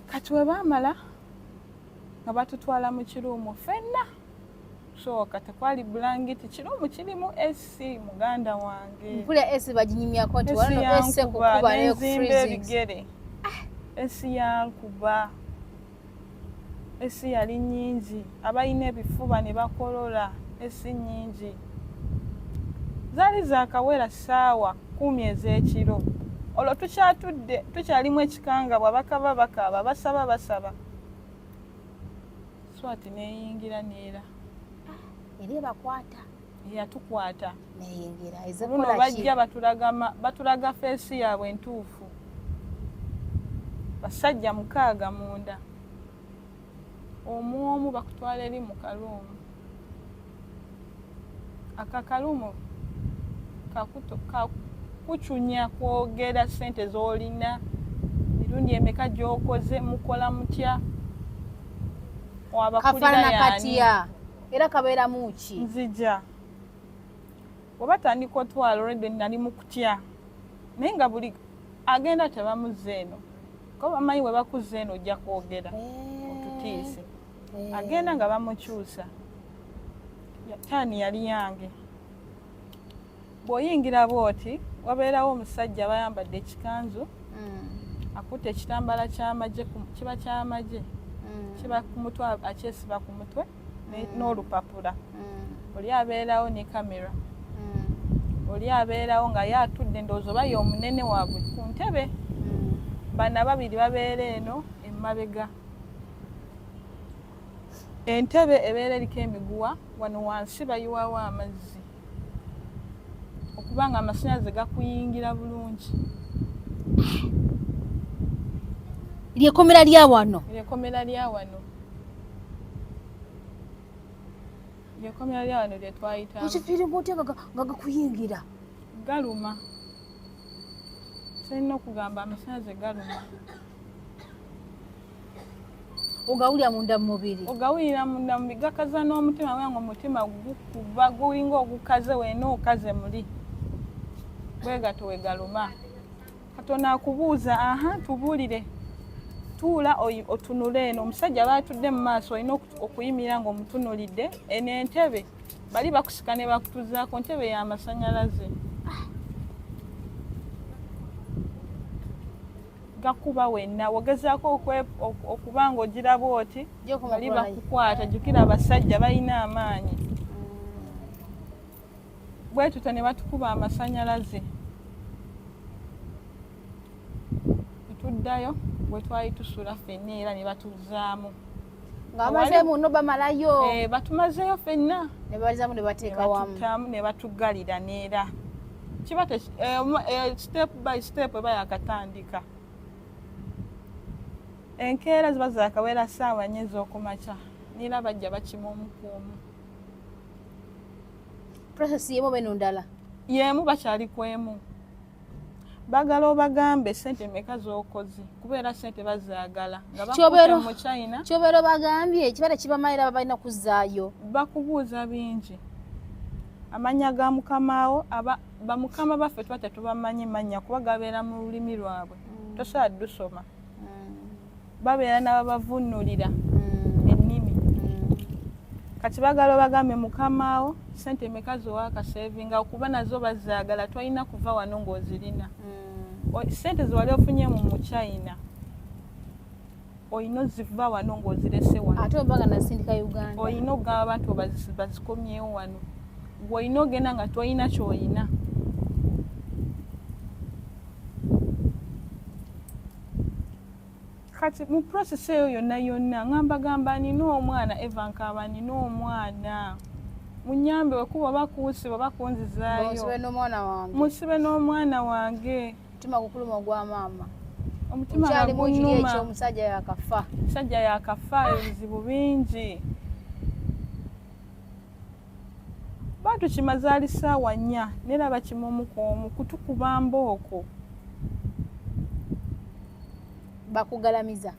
Kati we baamala nga batutwala mu kiroom ffenna. Sooka tekwali bulangiti, kiroom kirimu AC, muganda wange. Mpulira AC baginyumyako nti wano AC kukuba nenzimba ebigere. AC yankuba, AC yali nnyingi, abalina ebifuba ne bakolola, AC nnyingi. Zaali zakawera 10:00 ez'ekiro, olwo tukyatudde tukyalimu ekikangabwa, bakaba bakaaba, basaba basaba, SWAT neyingira neera. Eri ebakwata? Yatukwata. Neyingira. Luno bajja batulaga face yaabwe entuufu, basajja 6 munda, omu omu bakutwala eri mu karoom. Akakaroom kakucunya kwogera sente z'olina, mirundi emeka gy'okoze, mukola mutya, kafaanana katya, era kabeeramu ki? Nzija bwe batandika otwala, already nali mu kutya, naye nga buli agenda tebamuzza eno, ko bamanyi bwe bakuzza eno ojja kwogera otutiise. Agenda nga bamukyusa. Turn yali yange. Bw'oyingira bw'oti, wabeerawo omusajja bayambadde ekikanzu, akutte ekitambala ky'amagye, kiba ky'amagye, kiba ku mutwe, akyesiba ku mutwe n'olupapula. Oli abeerawo ne kamera, oli abeerawo nga ye atudde, ndowooza oba ye omunene waabwe ku ntebe. Bano ababiri babeera eno emabega. Entebe ebeera eriko emiguwa, wano wansi bayiwawo amazzi okuba nga amasannyalaze gakuyingira bulungi. Lyekomera lya wano? Lyekomera lya wano, lyekomera lya wano lyetwayitamu. Okifiiringa otya nga gakuyingira? Galuma. Kyolina okugamba, amasannyalaze galuma. Ogawulira munda mu mubiri? Ogawulira munda mu mubiri, gakaza n'omutima, kubanga omutima gukuba gulinga ogukaze, weena okaze muli bwe gato we galuma. Katonda akubuuza, aha, tubuulire, tuula otunule eno. Omusajja aba atudde mu maaso, olina okuyimirira ng'omutunulidde. Eno entebe bali bakusika ne bakutuzaako, ntebe y'amasannyalaze. Gakuba wenna, wogezaako okuba nga ogiraba oti, bali bakukwata. Jjukira abasajja balina amaanyi. Bwe tutyo ne batukuba amasannyalaze, netuddayo bwe twali tusula ffenna, era ne batuzaamu. Nga bamazeemu no bamalayo? Eh, batumazeeyo ffenna. Ne balizaamu ne bateeka wamu. Batutamu ne batugalira neera kiba step by step eba yakatandika. Enkeera ziba zakawera 4:00 ez'okumakya, neera bajja bakima omu ku omu. Process yemu oba eno ndala? Yemu, bakyali kwemu. Bagala obagambe sente meka z'okoze, kubeera sente bazaagala nga bakutte mu China. Kyobeera obagambye kiba tekibamalira, baba balina kuzzaayo. Bakubuuza bingi, amannya ga mukamaawo. Aba bamukama baffe tuba tetubamanyi mannya kuba gabeera mu lulimi lwabwe, tosobola ddusoma. Babeera n'ababavunulira ennimi. Kati bagala obagambe mukamaawo sente meka zowakasevinga, okuba nazo bazaagala, tolina kuva wano ng'ozirina. Sente zewali ofunye mu China olina oziva wano ng'ozirese wano. Ate oba nga nasindika Uganda? Olina okugamba abantu bazikomyewo wano. Gwe olina ogenda nga tolina kyolina. Kati mu process eyo yonna yonna ngamba gamba nina omwana, Eva, nkaaba nina omwana, munyambe wekuba oba kunsiba oba kunzizaayo. Musibe n'omwana wange. Musibe n'omwana wange. Omutima gukuluma ogwa maama. Omutima nga Okyalimu kiri gunnuma. ekyomusajja yakafa. Omusajja yakafa, ebizibu bingi. Batukima zaali ssaawa 4, naye bakima omu ku omu kutukuba mbooko. Bakugalamiza?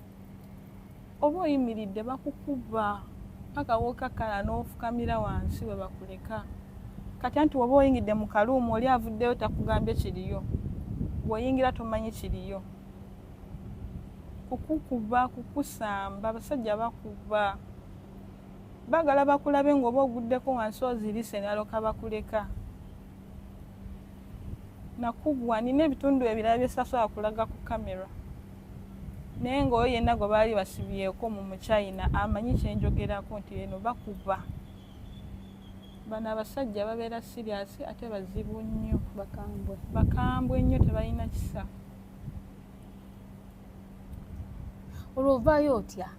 Oba oyimiridde bakukuba paka wokakkala n'ofukamira wansi we bakuleka. Kati anti woba oyingidde mu kaluumu, oli avuddeyo takugambye kiriyo, bw'oyingira tomanyi kiriyo, kukukuba, kukusamba. Abasajja bakuba, baagala bakulabe ng'oba oguddeko wansi ozirise, naloka bakuleka. Nakubwa, nina ebitundu ebirala byesasobola kulaga ku kamera, naye ng'oyo yenna gwe baali basibyeko mu Muchina amanyi kyenjogerako nti eno bakuba. Bano abasajja babeera serious ate bazibu nnyo. Bakambwe. Bakambwe nnyo, tebalina kisa. Olwo ovaayo otya?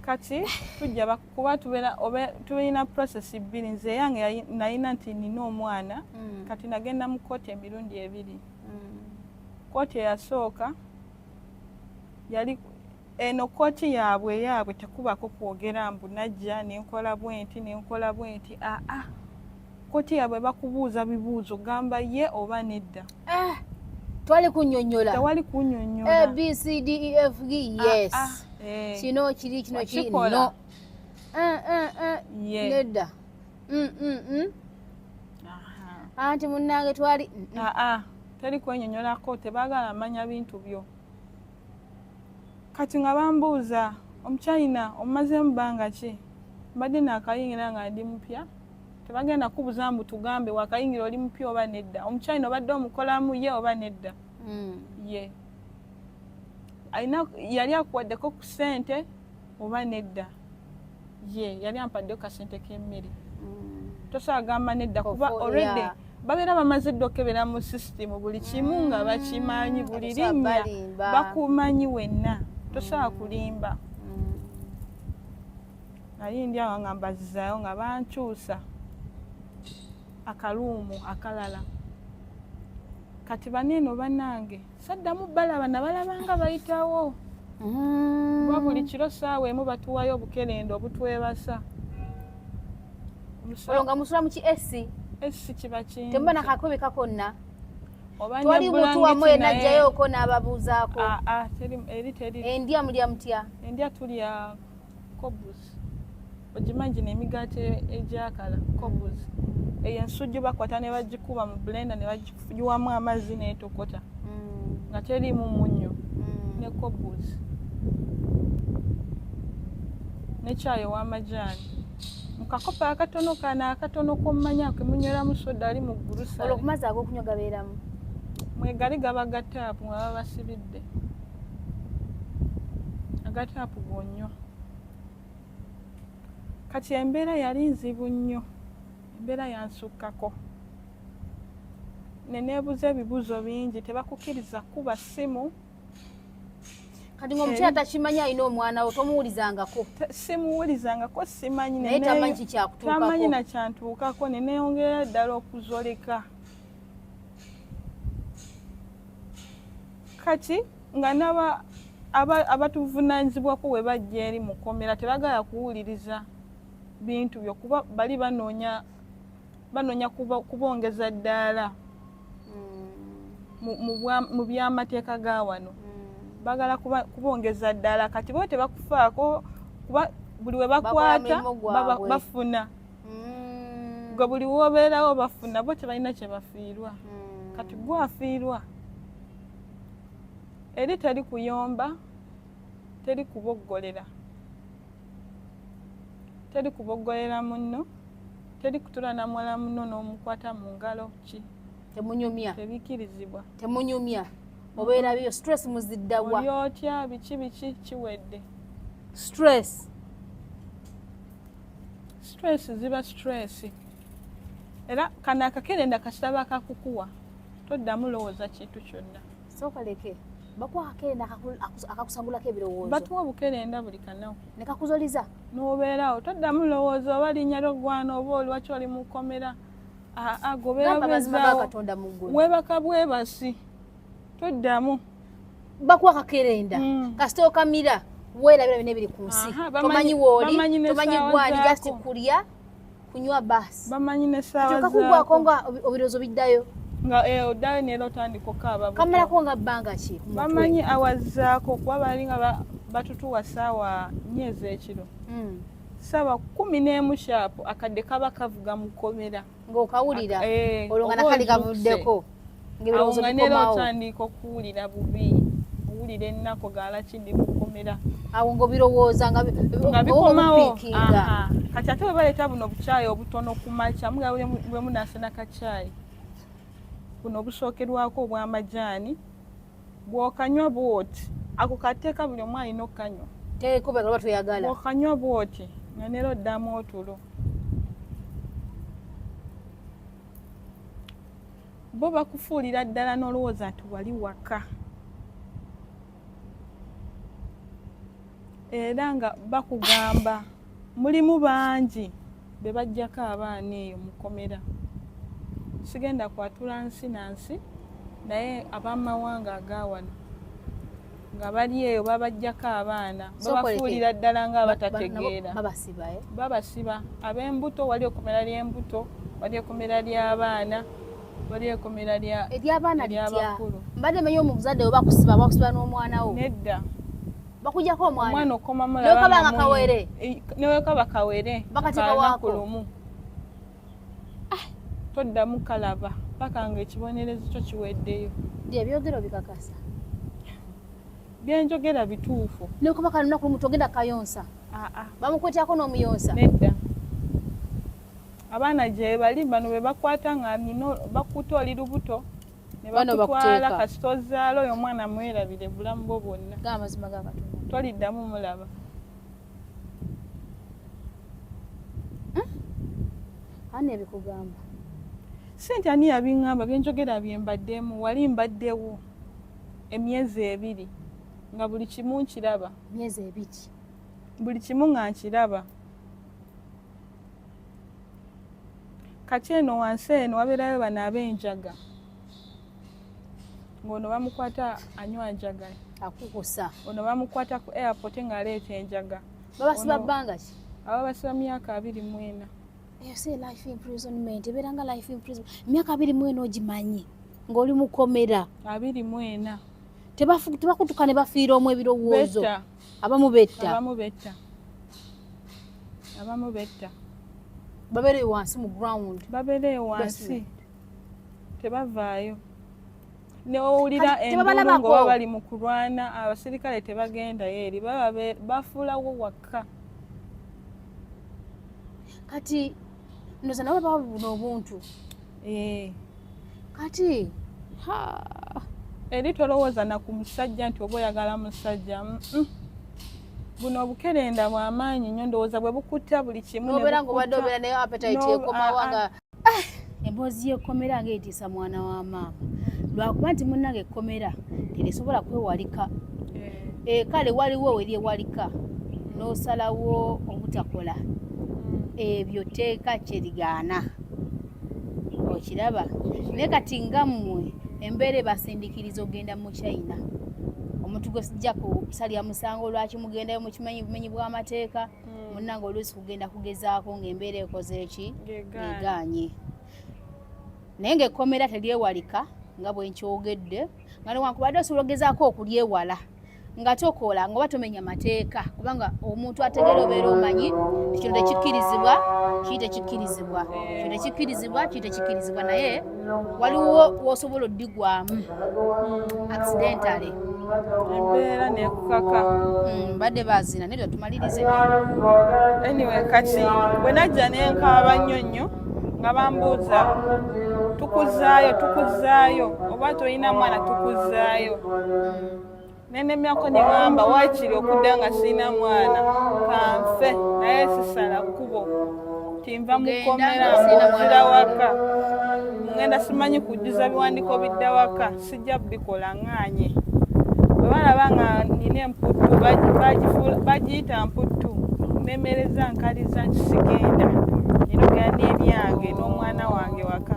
Kati tujja kuba tubeera tulina process bbiri. Nze eyange nalina nti nina omwana. Kati nagenda mu kooti emirundi ebiri. Kooti eyasooka yali eno kooti yaabwe eyaabwe, tekubako kwogera mbu najja nenkola bwenti nenkola bwenti. Aa, kooti yaabwe bakubuuza bibuuzo, gamba ye oba nedda. Eh, twali kunnyonnyola. Tewali kunnyonnyola. A, B, C, D, E, F, G, yes. Ah, ah, eh. Kino kiri, kino kiri. Wakikola. No. Eh, eh, eh. Ye. Nedda. Aha. Anti munnange twali Aa, teri kwenyonyolako, tebaagala manya bintu byo. Kati nga bambuuza, Omuchina omumazeemu bbanga ki? Mbadde naakayingira nga ndi mupya. Tebagenda kubuuza mbu tugambe wakayingira oli mupya oba nedda. Omuchina obadde omukolamu, ye oba nedda? Ye. Alina yali akuwaddeko ku ssente oba nedda? Ye yali ampaddeko kasente k'emmere. Tosobola gamba nedda kuba already babeera bamaze dda okebera mu system buli kimu nga bakimanyi, buli Tosobola linnya balimba. bakumanyi wenna, tosobola kulimba. Nali ndi awo nga mbazizaayo nga bankyusa akaluumu akalala. Kati baneeno bannange saddamu balaba, nabalabanga bayitawo kuba buli kiro 1:00 batuwayo obukerenda obutwebasa. Olwo nga musula mu ki AC? AC kiba kingi. Temuba nakakwebeka konna? Oba Twali ne muntu wammwe bulangiti yenna naye- ajjayoko n'ababuuzaako? Ah, ah, teri, eri teri. Endya mulya mutya? Endya tulya kobus, ogimanyi gino emigaati egyakala, kobus eyo. Ensujju bakwata ne bagikuba mu blender ne bagiyiwamu amazzi n'etokota nga teriimu munnyo, ne kobus ne kyayi ow'amajaani mu kakopo akatono kano akatono kommanya kemunyweramu soda ali mu gulusa. Olwo ku mazzi ag'okunywa gabeeramu? Mwegali gaba ga taapu nga babasibidde aga taapu gonywa. Kati embeera yali nzibu nnyo, embeera yansukkako neneebuza ebibuuzo bingi. Tebakukkiriza kuba ssimu. Kati ng'omukyala takimanyi alina omwana we, tomuwulizangako? Simuwulizangako, simanyi. Naye tamanyi kikyakutuukako. Tamanyi nakyantuukako. Neneeyongera ddala okuzoleka. Kati nga naba abatuvunanyizibwako bwe bajja eri mu kkomera tebagala kuwuliriza bintu byo kuba bali banoonya kubongeza ddaala mu byamateeka ga wano. Bagala kubongeza ddala. Kati bo tebakufaako kuba buli we Bakola bakwata mulimu gwabwe. bafuna. Gwe buli wobeerawo bafuna, bo tebalina kye bafiirwa. Kati gwe afiirwa. Eri teri kuyomba, teri kuboggolera, teri kuboggolera munno, teri kutula na muwala munno n'omukwata mu ngalo ki. Temunyumya? Tebikkirizibwa. Temunyumya, obeera byo stress muziddawa? Oli otya, biki biki, kiwedde. Stress. Stress ziba stress. Era kano akakerenda kasita bakakukuwa toddamu lowooza kintu kyonna. Sooka leke. Bakuwa akakerenda akakusangulako ebirowoozo? Batuwa obukerenda buli kanaku. Ne kakuzoliza? N'obeerawo toddamu lowooza oba linnya ly'oggwana oba oli lwaki oli mu kkomera. Aa, gobeera Gamba amazima ga bwezaawo. Katonda mu ggulu. Weebaka bwebasi, toddamu. Bakuwa akakerenda, kasita okamira weerabira bina ebiri ku nsi. Aha, bamanyi- Tomanyi wooli, bamanyi tomanyi n'essaawa gwali, just zaako. kulya, kunywa, baasi. Bamanyi n'essaawa Kakugwako zaako. nga ebirowoozo biddayo. Nga oddayo neera otandika okaaba buto. Kamalako nga bbanga ki ku mutwe? Bamanyi awazaako kuba bali nga batutuwa 4:00 ez'ekiro. 11:00 sharp akadde kaba kavuga mu kkomera. Ng'okawulira. Eh, Olwo nga oba nakali ozuukuse. kavuddeko, Awo ng'ebirowoozo nga neera bikomawo. otandika okuwulira bubi, owulira ennaku gaalaki ndi mu kkomera. Awo ng'obirowooza nga Nga bikomawo. obupiikinga. Aha. Kati ate bwe baleeta buno obukyayi obutono ku makya, muga bwe munaasena kacyayi buno obusookerwako obw'amajaani, bw'okanywa bw'oti, ako kateeka buli omu alina okukanywa. Teekubega oba toyagala. Bw'okanywa bw'oti nga neera oddamu otulo. Bo bakufuulira ddala n'olowooza nti wali waka, era nga bakugamba mulimu bangi be bajjako abaana eyo mu kkomera. Sigenda kwatula nsi na nsi, naye ab'amawanga agawano nga bali eyo babajjako abaana, babafuulira ddala nga abatategeera. Babasiba, eh? Babasiba ab'embuto. Wali ekomera ly'embuto, wali ekomera ly'abaana, wali ekomera lya Ery'abaana litya? Ery'abakulu. Mbadde manyi omuzadde we bakusiba, bakusiba n'omwana wo. Nedda. Bakujjako omwana. Omwana okomamu. Newekaba nga kawere? Newekaba kawere. Bakateeka kanaku waako? lumu toddamu kalaba paka nga ekibonerezo kyo kiweddeyo. Ddi ebyogero bikakasa? Byenjogera bituufu. Nekuba kalunaku lumu togenda kayonsa? Aa. Bamukwetako n'omuyonsa? Nedda, abaana gye bali bano be bakwata nga nina bakuta oli lubuto ne Bano bakutwala. bakuteeka. Kasita ozaala oyo omwana mwerabire bulamu bwo bwonna. Ga amazima ga Katonda. Toliddamu mulaba. Ani ebikugamba? Sente ani yabiŋŋamba? Byenjogera bye mbaddemu. Wali mbaddewo emyezi 2 nga buli kimu nkiraba. Myezi 2? Buli kimu nga nkiraba. Kati eno wansi eno wabeerayo bano ab'enjaga, ng'ono bamukwata anywa njaga. Akukusa. Ono bamukwata ku airport ng'aleeta enjaga. Babasiba Ono- bbanga ki? Aba basiba myaka 24. Eyo si life imprisonment? Ebeera nga life imprisonment, emyaka 24 ogimanyi ng'oli mukomera. 24. Tebakutuka ne bafiira omu ebirowoozo? Betta. Abamu betta? Abamu betta, abamu betta. Babeereyo wansi mu ground? Babeereyo wansi. Basement. Tebavaayo. Newowulira Kati enduulu tebabalabako? ng'oba bali mu kulwana, abasirikale tebagendayo eri, baba bafuulawo waka. Kati ndoza nabo baba buno obuntu. Eh. Kati ha, Eri tolowooza na ku musajja nti oba oyagala musajja. Buno obukerenda bw'amaanyi nnyo, ndowooza bwe bukutta buli kimu ne Nobeera ngaobadde bukutta. obeera naye appetite ekomawo. Ah, ah. Nga emboozi y'ekkomera ng'etiisa mwana wa maama, lwakuba nti munnange ekkomera terisobola kwewalika. Eh. Kale waliwo weryewalika n'osalawo obutakola ebyo tteeka kyerigaana, okiraba. Naye kati nga mmwe embeera ebasindikiriza okugenda mu China, omuntu gwe sijja kusalya musango lwaki mugendayo, mukimanyi bumenyi bw'amateeka. Munnange oluusi kugenda kugezaako ng'embeera ekoze eki? Ng'egaanye. Ng'egaanye. Naye ng'ekkomera teryewalika nga bwe nkyogedde, nga newankubadde osobola ogezaako okulyewala nga tokola nga oba tomenya mateeka, kubanga omuntu ategeera obeera omanyi nti kino tekikkirizibwa, kiri tekikkirizibwa, kino tekikkirizibwa, kiri tekikkirizibwa, naye waliwo wosobola oddigwamu accidentally. Embeera nekukaka. Badde bazina naye tumalirize. Anyway, kati bwe najja nenkaaba nnyo nnyo nga bambuuza, tukuzaayo, tukuzaayo oba tolina mwana, tukuzaayo. Nenemyako ne ŋŋamba waakiri okudda nga sirina mwana kanfe, naye sisala kkubo tinva mukomera Kugenda nga sirina mbuzira mwana. Waka ngenda simanyi kujjuza biwandiiko bidda waka, sijja bikola, ŋŋaanye. Balaba nga nina emputtu, bagiyita mputtu, nemereza nkaliza nti sigenda, nina okugenda n'ebyange n'omwana wange waka.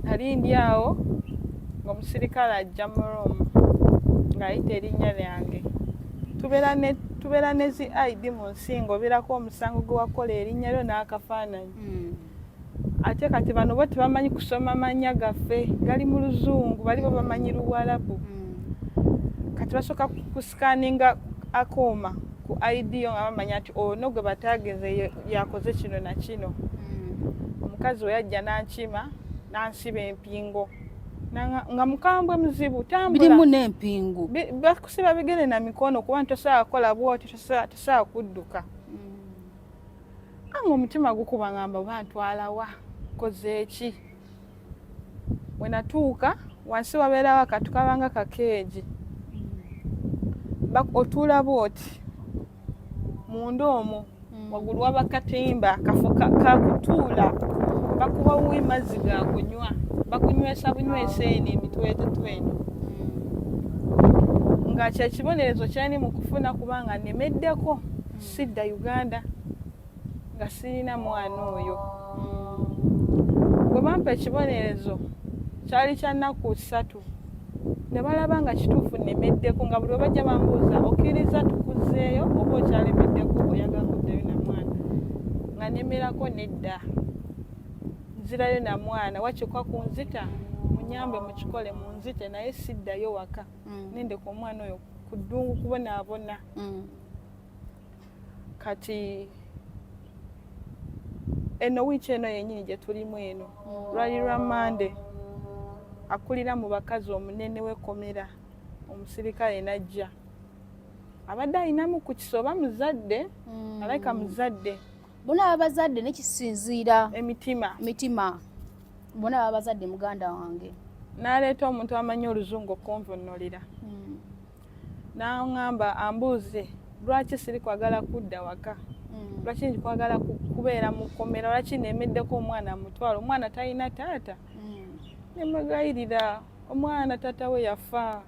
Nali ndi awo ng'omusirikale ajja mu room ng'ayita erinnya lyange. Tubeera ne zi ID mu nsi, ng'obeerako omusango gwe wakola, erinnya lyo n'akafaananyi. Ate kati bano bo tebamanyi kusoma mannya gaffe, gali mu Luzungu, bali bo bamanyi Luwalabu. Kati basooka kusikaninga akuuma ku ID yo nga bamanya nti ono gwe batageze yakoze kino na kino. Omukazi we yajja n'ankima n'ansiba empingo nga mukambwe muzibu. Tambula Birimu n'empingu? Bakusiba bigere na mikono, kuba nti tosobola kukola bwoti, tosobola kudduka. Anga omutima gukuba, ngamba oba ntwalawa, nkoze eki? We natuuka wansi wabeerawo akatu kabanga kakeegi, otuula bwoti munda omwo, waggulu waba katimba kafo kakutuula, bakuba wuwi mazzi ga kunywa, bakunywesa bunywesa eno emitwetetu eno, nga kyekibonerezo kyani mu kufuna, kubanga nemeddeko sidda Uganda nga sirina mwana oyo. Bwe bampa ekibonerezo kyali kya nnaku 3, ne balaba nga kituufu nemeddeko, nga buli webajja bambuuza, "Okkiriza tukuzeeyo oba okyalemeddeko, oyagala kuddayo na mwana?" Nga nemerako, nedda, nzirayo na mwana, wakyokka kunzita munyambe mukikole munzite, naye siddayo waka nendeka omwana oyo ku ddungu kubonaabona. Kati eno wiiki eno yennyini gye tulimu eno, lwali lwa Mande, akulira mu bakazi omunene w'ekkomera omusirikale najja, abadde alinamu ku kisa oba muzadde, alabika muzadde. Bona baba bazadde, nekisinziira emitima. Mitima, bona baba bazadde, muganda wange. N'aleeta omuntu amanyi Oluzungu okunvunulira, n'aŋŋamba ambuuze lwaki siri kwagala kudda waka, lwaki nkwagala kubeera mu kkomera, lwaki nemeddeko omwana mutwalo, omwana talina taata. Nemwegayirira, omwana taata we yafa,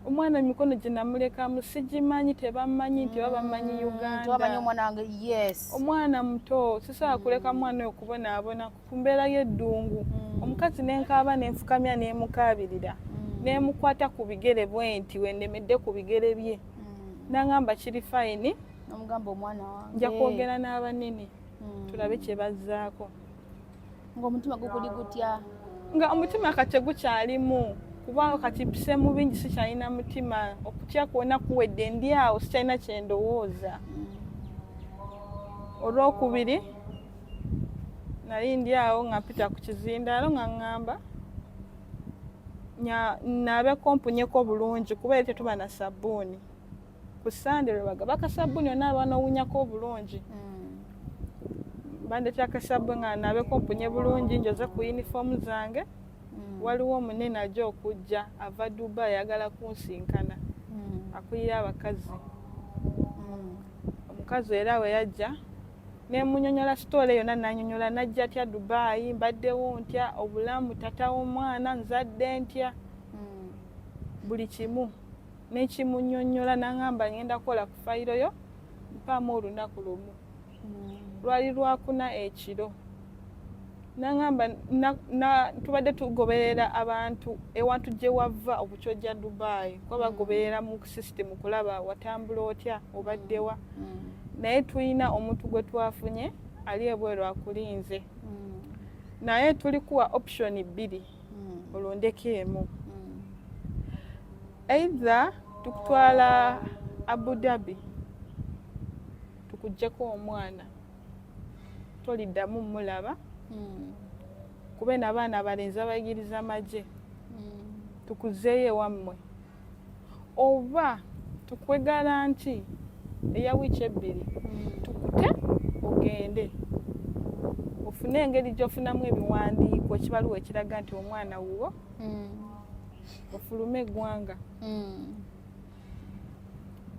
omwana emikono gye namulekamu sigimanyi, tebamanyi nti oba bamanyi Tebamanyi Uganda. Omwana wange, yes. Omwana muto, sisobola kuleka mwana oyo kubonaabona ku mbeera y'eddungu. Omukazi nenkaaba, nenfukamya, nemukaabirira, nemukwata ku bigere bwe nti wendemedde ku bigere bye, nangamba kiri fine. Nomugamba omwana wange. Nja kwogera n'abanene, tulabe kye bazzaako. Ng'omutima gukuli gutya? Nga omutima kati tegukyalimu, kubanga kati mpise mu bingi, sikyalina mutima, okutya kwonna kuwedde, ndi awo sikyalina kyendowooza. Olwokubiri nali ndi awo nga mpita ku kizindaalo, nga ŋŋamba naabeko mpunyeko bulungi, kuba eri tetuba na sabbuuni. Ku Sande lwe bagaba akasabbuuni onaaba n'owunyako obulungi. Bandetera akasabbuuni nga naabeko mpunye bulungi, njoze ku yunifoomu zange. Waliwo omunene ajja okujja ava Dubai, ayagala kunsinkana, akulira abakazi. Omukazi era we yajja nemunyonyola story yonna, nanyonyola najja tya Dubai, mbaddewo ntya obulamu, tata w'omwana nzadde ntya, buli kimu nekimunyonyola. Naŋŋamba ngenda kukola ku fayiro yo, mpaamu olunaku lumu. Lwali lwakuna ekiro, naŋŋamba tubadde tugoberera abantu ewantu gye wava okukyojja Dubai, kuba bagoberera mu system kulaba watambula otya, obaddewa, naye tulina omuntu gwe twafunye ali ebweru akulinze, naye tuli kuwa option bbiri, olondeko emu: either tukutwala Abu Dhabi tukuggyeko omwana toliddamu mulaba, kube nabaana abalenzi abayigiriza amagye, tukuzeeyo ewammwe, oba tukuwe guarantee eya wiiki 2, tukute ogende ofune engeri gy'ofunamu ebiwandiiko, ekibaluwa ekiraga nti omwana wuwo, ofulume eggwanga.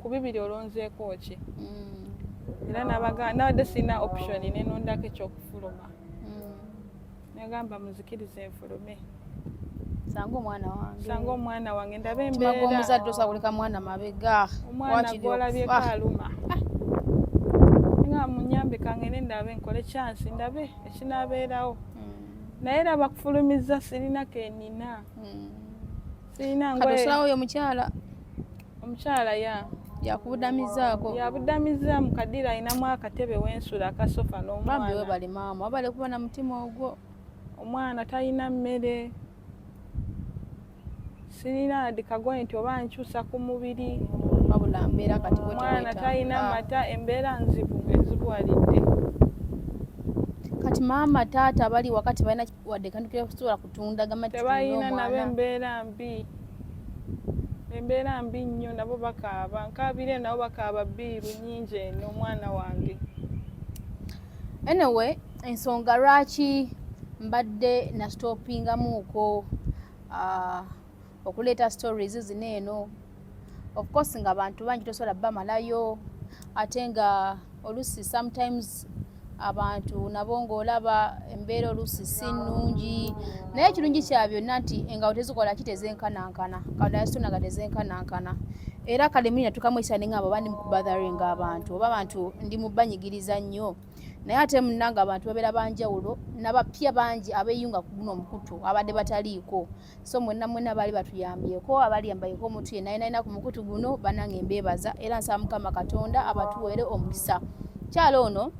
Ku bibiri olonzeeko ki? Era nabadde sirina option, nenondako ekyokufuluma, negamba muzikirize nfulume. Sanga omwana wange. Sanga omwana wange ndabe Mutima embeera. gw'omuzadde osobola kuleka mwana mabega. Omwana Waakiri gw'olabyeko okufa. aluma. Nga munyambe kangende ndabe nkole chance ndabe ekinaabeerawo. Naye era bakufulumizza sirina kenina. Sirina Kati ngoye. osulawo oyo omukyala. Omukyala ya. Yakubudamizzaako. Yabudamizza mu kadira alinamu akatebe w'ensula akasofa n'omwana. Bambi webale maama, webale kuba na mutima ogwo. Omwana talina mmere. Sirina kagoye nti oba nkyusa ku mubiri. Wabula mbeera kati bwe Omwana tewetaaga. talina mata, embeera nzibu ezibuwalidde. Kati maama taata bali wakati balina wadde kantu ke basobola kutunda gamba nti Tebalina tulina nabo omwana. embeera mbi. Embeera mbi nnyo nabo bakaaba. Nkaabire nabo bakaaba bbiiru nnyingi eno omwana wange. Anyway, ensonga lwaki mbadde na stoppingamuuko okuleeta stories zino eno. Of course nga abantu bangi tosobola bamalayo, ate nga oluusi sometimes abantu nabo ng'olaba embeera oluusi si nnungi, naye ekirungi kya byonna nti engalo tezikola ki, tezenkanankana. Katonda yazitona nga tezenkanankana. Era kale muli natuukamu ekiseera ne ŋŋamba oba ndi mu kubotheringa abantu oba abantu ndi mu banyigiriza nnyo, naye ate munnange abantu babeera banjawulo n'abapya bangi abeeyunga ku guno omukutu abadde bataliiko. So mwenna mwenna baali batuyambyeko, abali yambayeko omuntu yenna yenna ku mukutu guno, bannange mbeebaza era nsaba Mukama Katonda abatuweere omukisa. Kyalo ono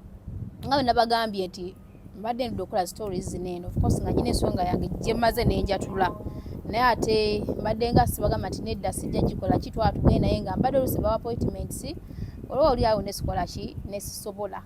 nga bwe nabagambye nti mbadde ndudde okukola stories zino eno, of course nga nyina ensonga yange gye mmaze n'enjatula, naye ate mbadde nga sibagamba nti nedda sijja gikola ki, twala tugende, naye nga mbadde oluusi bawa appointments olwa oli awo nesikola ki, nesisobola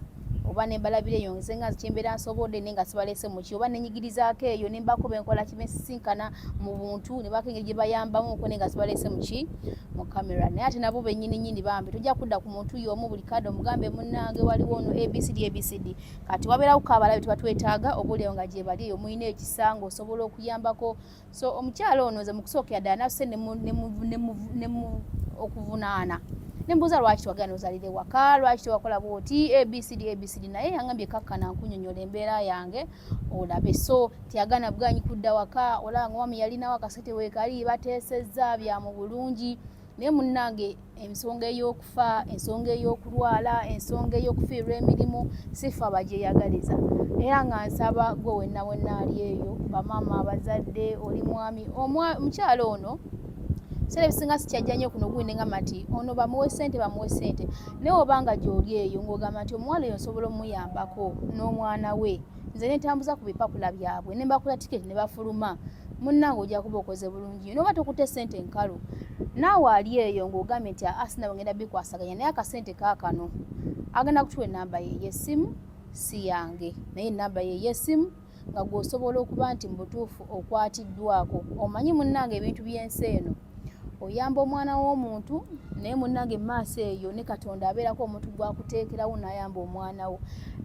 oba ne mbalabira eyo nze nga kyembeera nsobodde naye nga sibaleese mu ki, oba nenyigirizaako eyo ne mbaako benkola ki, bensisinkana mu buntu ne baako engeri gye bayambamuko naye nga sibaleese mu ki, mu kamera. Naye ate nabo bennyini nnyini bambi tojja kudda ku muntu y'omu buli kadde omugambe munnange waliwo ono ABCD ABCD. Kati wabeerawo ko abalabe tuba twetaaga oba oliawo nga gye bali eyo mulina ekisa ng'osobola okuyambako. So omukyala ono nze mu kusookera ddala nafuse ne mu okuvunaana nembuuza lwaki twagala nozalira ewaka, lwaki tewakola bwoti ABCD ABCD, naye yangambye kakkana nkunyonyola embeera yange olabe. So teyagaana buganyi kudda waka, olaba nga omwami yalinawo akasente weekali bateesezza bya mu bulungi, naye munnange ensonga ey'okufa, ensonga ey'okulwala, ensonga ey'okufiirwa emirimu sifa bagyeyagaliza. Era nga nsaba gwe wenna wenna ali eyo, bamaama, abazadde, oli mwami, omukyala ono ebiseera ebisinga sikyajja nnyo kuno gundi ngamba nti ono bamuwe ssente, bamuwe ssente, naye obanga gy'oli eyo ng'ogamba nti omuwala oyo nsobola omuyambako n'omwana we, nze nentambuza ku bipapula byabwe ne mbakula tiketi ne bafuluma, munnange ojja kuba okoze bulungi nnyo noba tokutte ssente enkalu. Naawe ali eyo ng'ogambye nti aa sinaba ngenda bikwasaganya, naye akasente kaakano agenda kutuwa ennamba ye ey'essimu, si yange naye ennamba ye ey'essimu nga gw'osobola okuba nti mu butuufu okwatiddwako. Omanyi munnange ebintu by'ensi eno, oyamba omwana w'omuntu naye munnange mu maaso eyo ne Katonda abeerako omuntu gw'akuteekerawo n'ayamba omwana wo.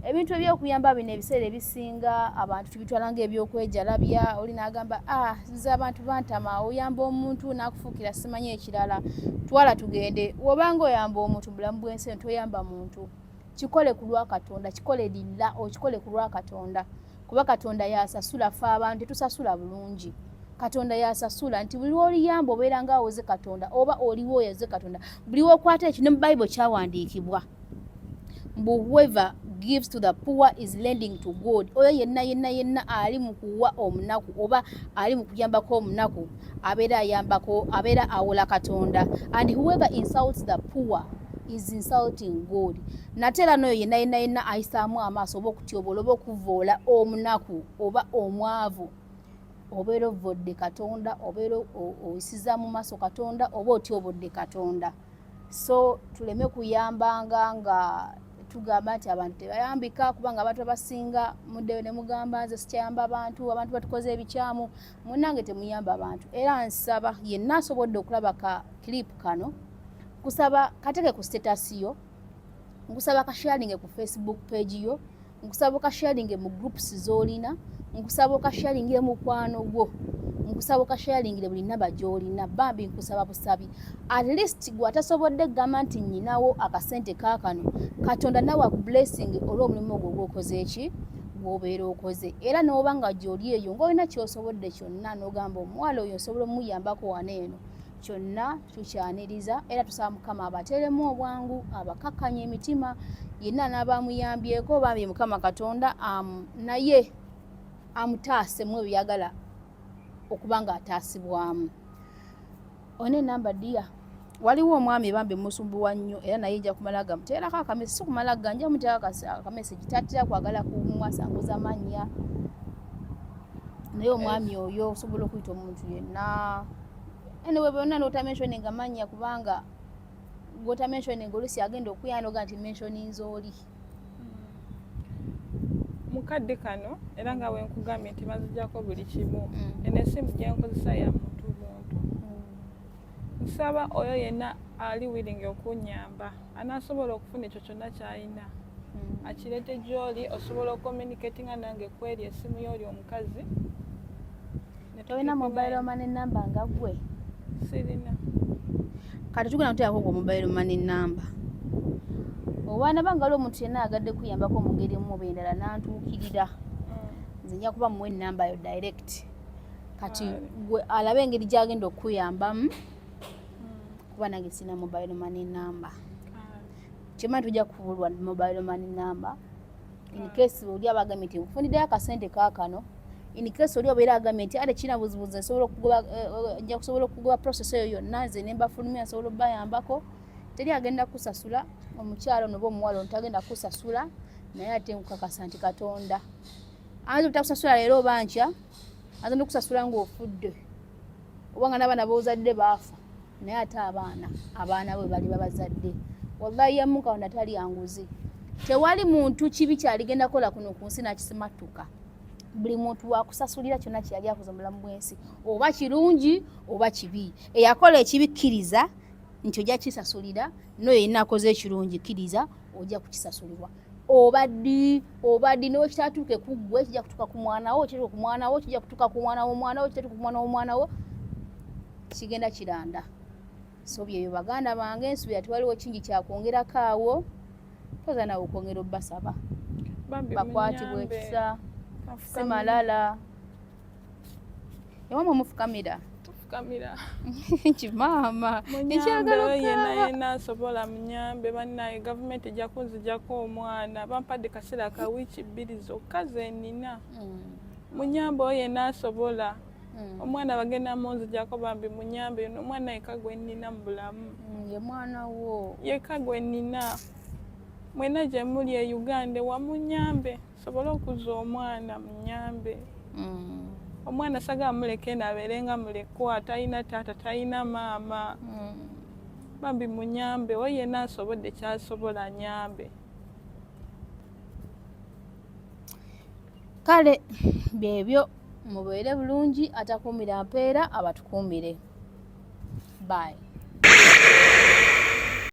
Ebintu ebyokuyamba bino ebiseera ebisinga abantu tubitwala ng'ebyokwejalabya, oli n'agamba ah nze abantu bantama, oyamba omuntu n'akufuukira simanyi ekirala, twala tugende. W'obanga oyamba omuntu mu bulamu bw'ensi eno toyamba muntu, kikole ku lwa Katonda, kikole lilla, okikole ku lwa Katonda, kuba Katonda yasasula, ffe abantu tetusasula bulungi. Katonda yasasula nti buli lw'oliyamba obeera ng'awoze Katonda oba oliwo oyoze Katonda. Buli w'okwata ekyo ne mu Bayibuli kyawandiikibwa mbu whoever gives to the poor is lending to God. Oyo yenna yenna yenna ali mu kuwa omunaku oba ali mu kuyambako omunaku abeera ayambako, abeera awola Katonda. And whoever insults the poor is insulting God. Nate era n'oyo yenna yenna yenna ayisaamu amaaso oba okutyobola oba okuvoola omunaku oba omwavu, obeera ovodde Katonda, obeera oyisiza mu maaso Katonda oba otyobodde Katonda. So tuleme kuyambanga nga tugamba nti abantu tebayambika, kubanga abantu abasinga muddeyo ne mugamba nze sikyayamba abantu, abantu batukoze ebikyamu. Munnange temuyamba abantu. Era nsaba yenna asobodde okulaba ka clip kano, nkusaba kateke ku status yo, nkusaba kasharinge ku Facebook page yo, nkusaba okasharinge mu groups z'olina, nkusaba okasharingire mukwano gwo, nkusaba okasharingire buli namba gy'olina. Bambi nkusaba busabi, at least gwe atasobodde kugamba nti nnyinawo akasente kaakano, Katonda nawe akublessing olw'omulimu ogwo gwokoze eki. Gwobeera okoze era n'oba nga gy'oli eyo ng'olina ky'osobodde kyonna n'ogamba omuwala oyo osobola omuyambako wano eno kyonna tukyaniriza era tusaba Mukama abateeremu obwangu, abakakkanye emitima. Yenna anaaba amuyambyeko, bambi Mukama Katonda naye amutaase mu ebyo byagala okuba ng'ataasibwamu. Olina enamba dear? Waliwo omwami bambi musumbuwa nnyo era naye nja kumala gamuteerako akamesi, si kumala ga, nja muteerako akamesegi, tatera kwagala kumwasanguza mannya, naye omwami oyo osobola okuyita omuntu yenna anyway bonna n'otamentioninga mannya, kubanga gw'otamentioninga oluusi agenda okuyana oga nti mentioninze oli. Mukadde kano era nga bwenkugambye nti bazijjako buli kimu, eno esimu gyenkozesa ya muntu buntu. Nsaba oyo yenna ali willing okunyamba anaasobola okufuna ekyo kyonna kyalina akireete gy'oli, osobola ocommunicatinga nange kweri esimu y'oli omukazi. Tolina mobile money number nga ggwe? Sirina. Kati tugenda kuteekako gwe mobile money number, obaana bange. Waliwo omuntu yenna agadde kuyambako mu ngeri emu oba endala nantuukirira, nze nja kuba muwa enamba yo direct. Kati gwe alabe engeri gyagenda okukuyambamu, kuba nange sina mobile money number. Kimanyi tujja kubulwa mobile money number in case oli aba agambye nti nfuniddeyo akasente kaakano, in case oli obeera agambye nti ate kina buzibuzi, nsobola okugoba, nja kusobola okugoba process eyo yonna nze ne mbafulumya, nsobola okubayambako. Teri agenda kusasula omukyalo noba omuwala ono tagenda kusasula, naye ate nkukakasa nti Katonda ayinza obutakusasula leero oba nkya, ayinza nokusasula ng'ofudde oba nga n'abaana b'ozadde baafa, naye ate abaana bwe bali babazadde. Wallahi yamu Katonda talya nguzi. Tewali muntu kibi kyaligenda kukola kuno ku nsi n'akisimattuka. Buli muntu wakusasulira kyonna kyeyali akoze mu bulamu bw'ensi, oba kirungi oba kibi. Eyakola ekibi, kkiriza nti ojja kisasulira, noyo yenna akoze ekirungi, kkiriza ojja kukisasulirwa. Oba ddi oba ddi, newekitatuuke ku ggwe, kijja kutuuka ku mwana wo, kituuka ku mwana wo, kijja kutuuka ku mwana w'omwana wo, kitatuuka ku mwana w'omwana wo, kigenda kiranda. So byebyo baganda bange, nsuubira tiwaliwo kingi kyakwongerako awo. Toza nawe okwongera obbasaba Bambi bakwatibwa munyambe. ekisa, si malala. Ewamwe mufukamira? Tufukamira. Kimaama. Munyambe. Ekyagala Oyo yenna okukaaba. yenna asobola munyambe. Bannaye, gavumenti ejja kunzijjako omwana. Bampadde kaseera ka wiiki 2 zokka zenina. Munyambe oyo yenna asobola. Omwana bagenda munzijjako, bambi munyambe. Ono omwana yekka gwe nnina mu bulamu. Ye mwana wo. Yekka gwe nnina. Mwena gye muli e Uganda wamunyambe sobole okuzza omwana, munyambe. Omwana sagala muleke eno abeere nga mulekwa, talina taata, talina maama. Bambi munyambe, oyo yenna asobodde kyasobola anyambe. Kale byebyo, mubeere bulungi. Atakuumira mpeera abatukuumire. Bye.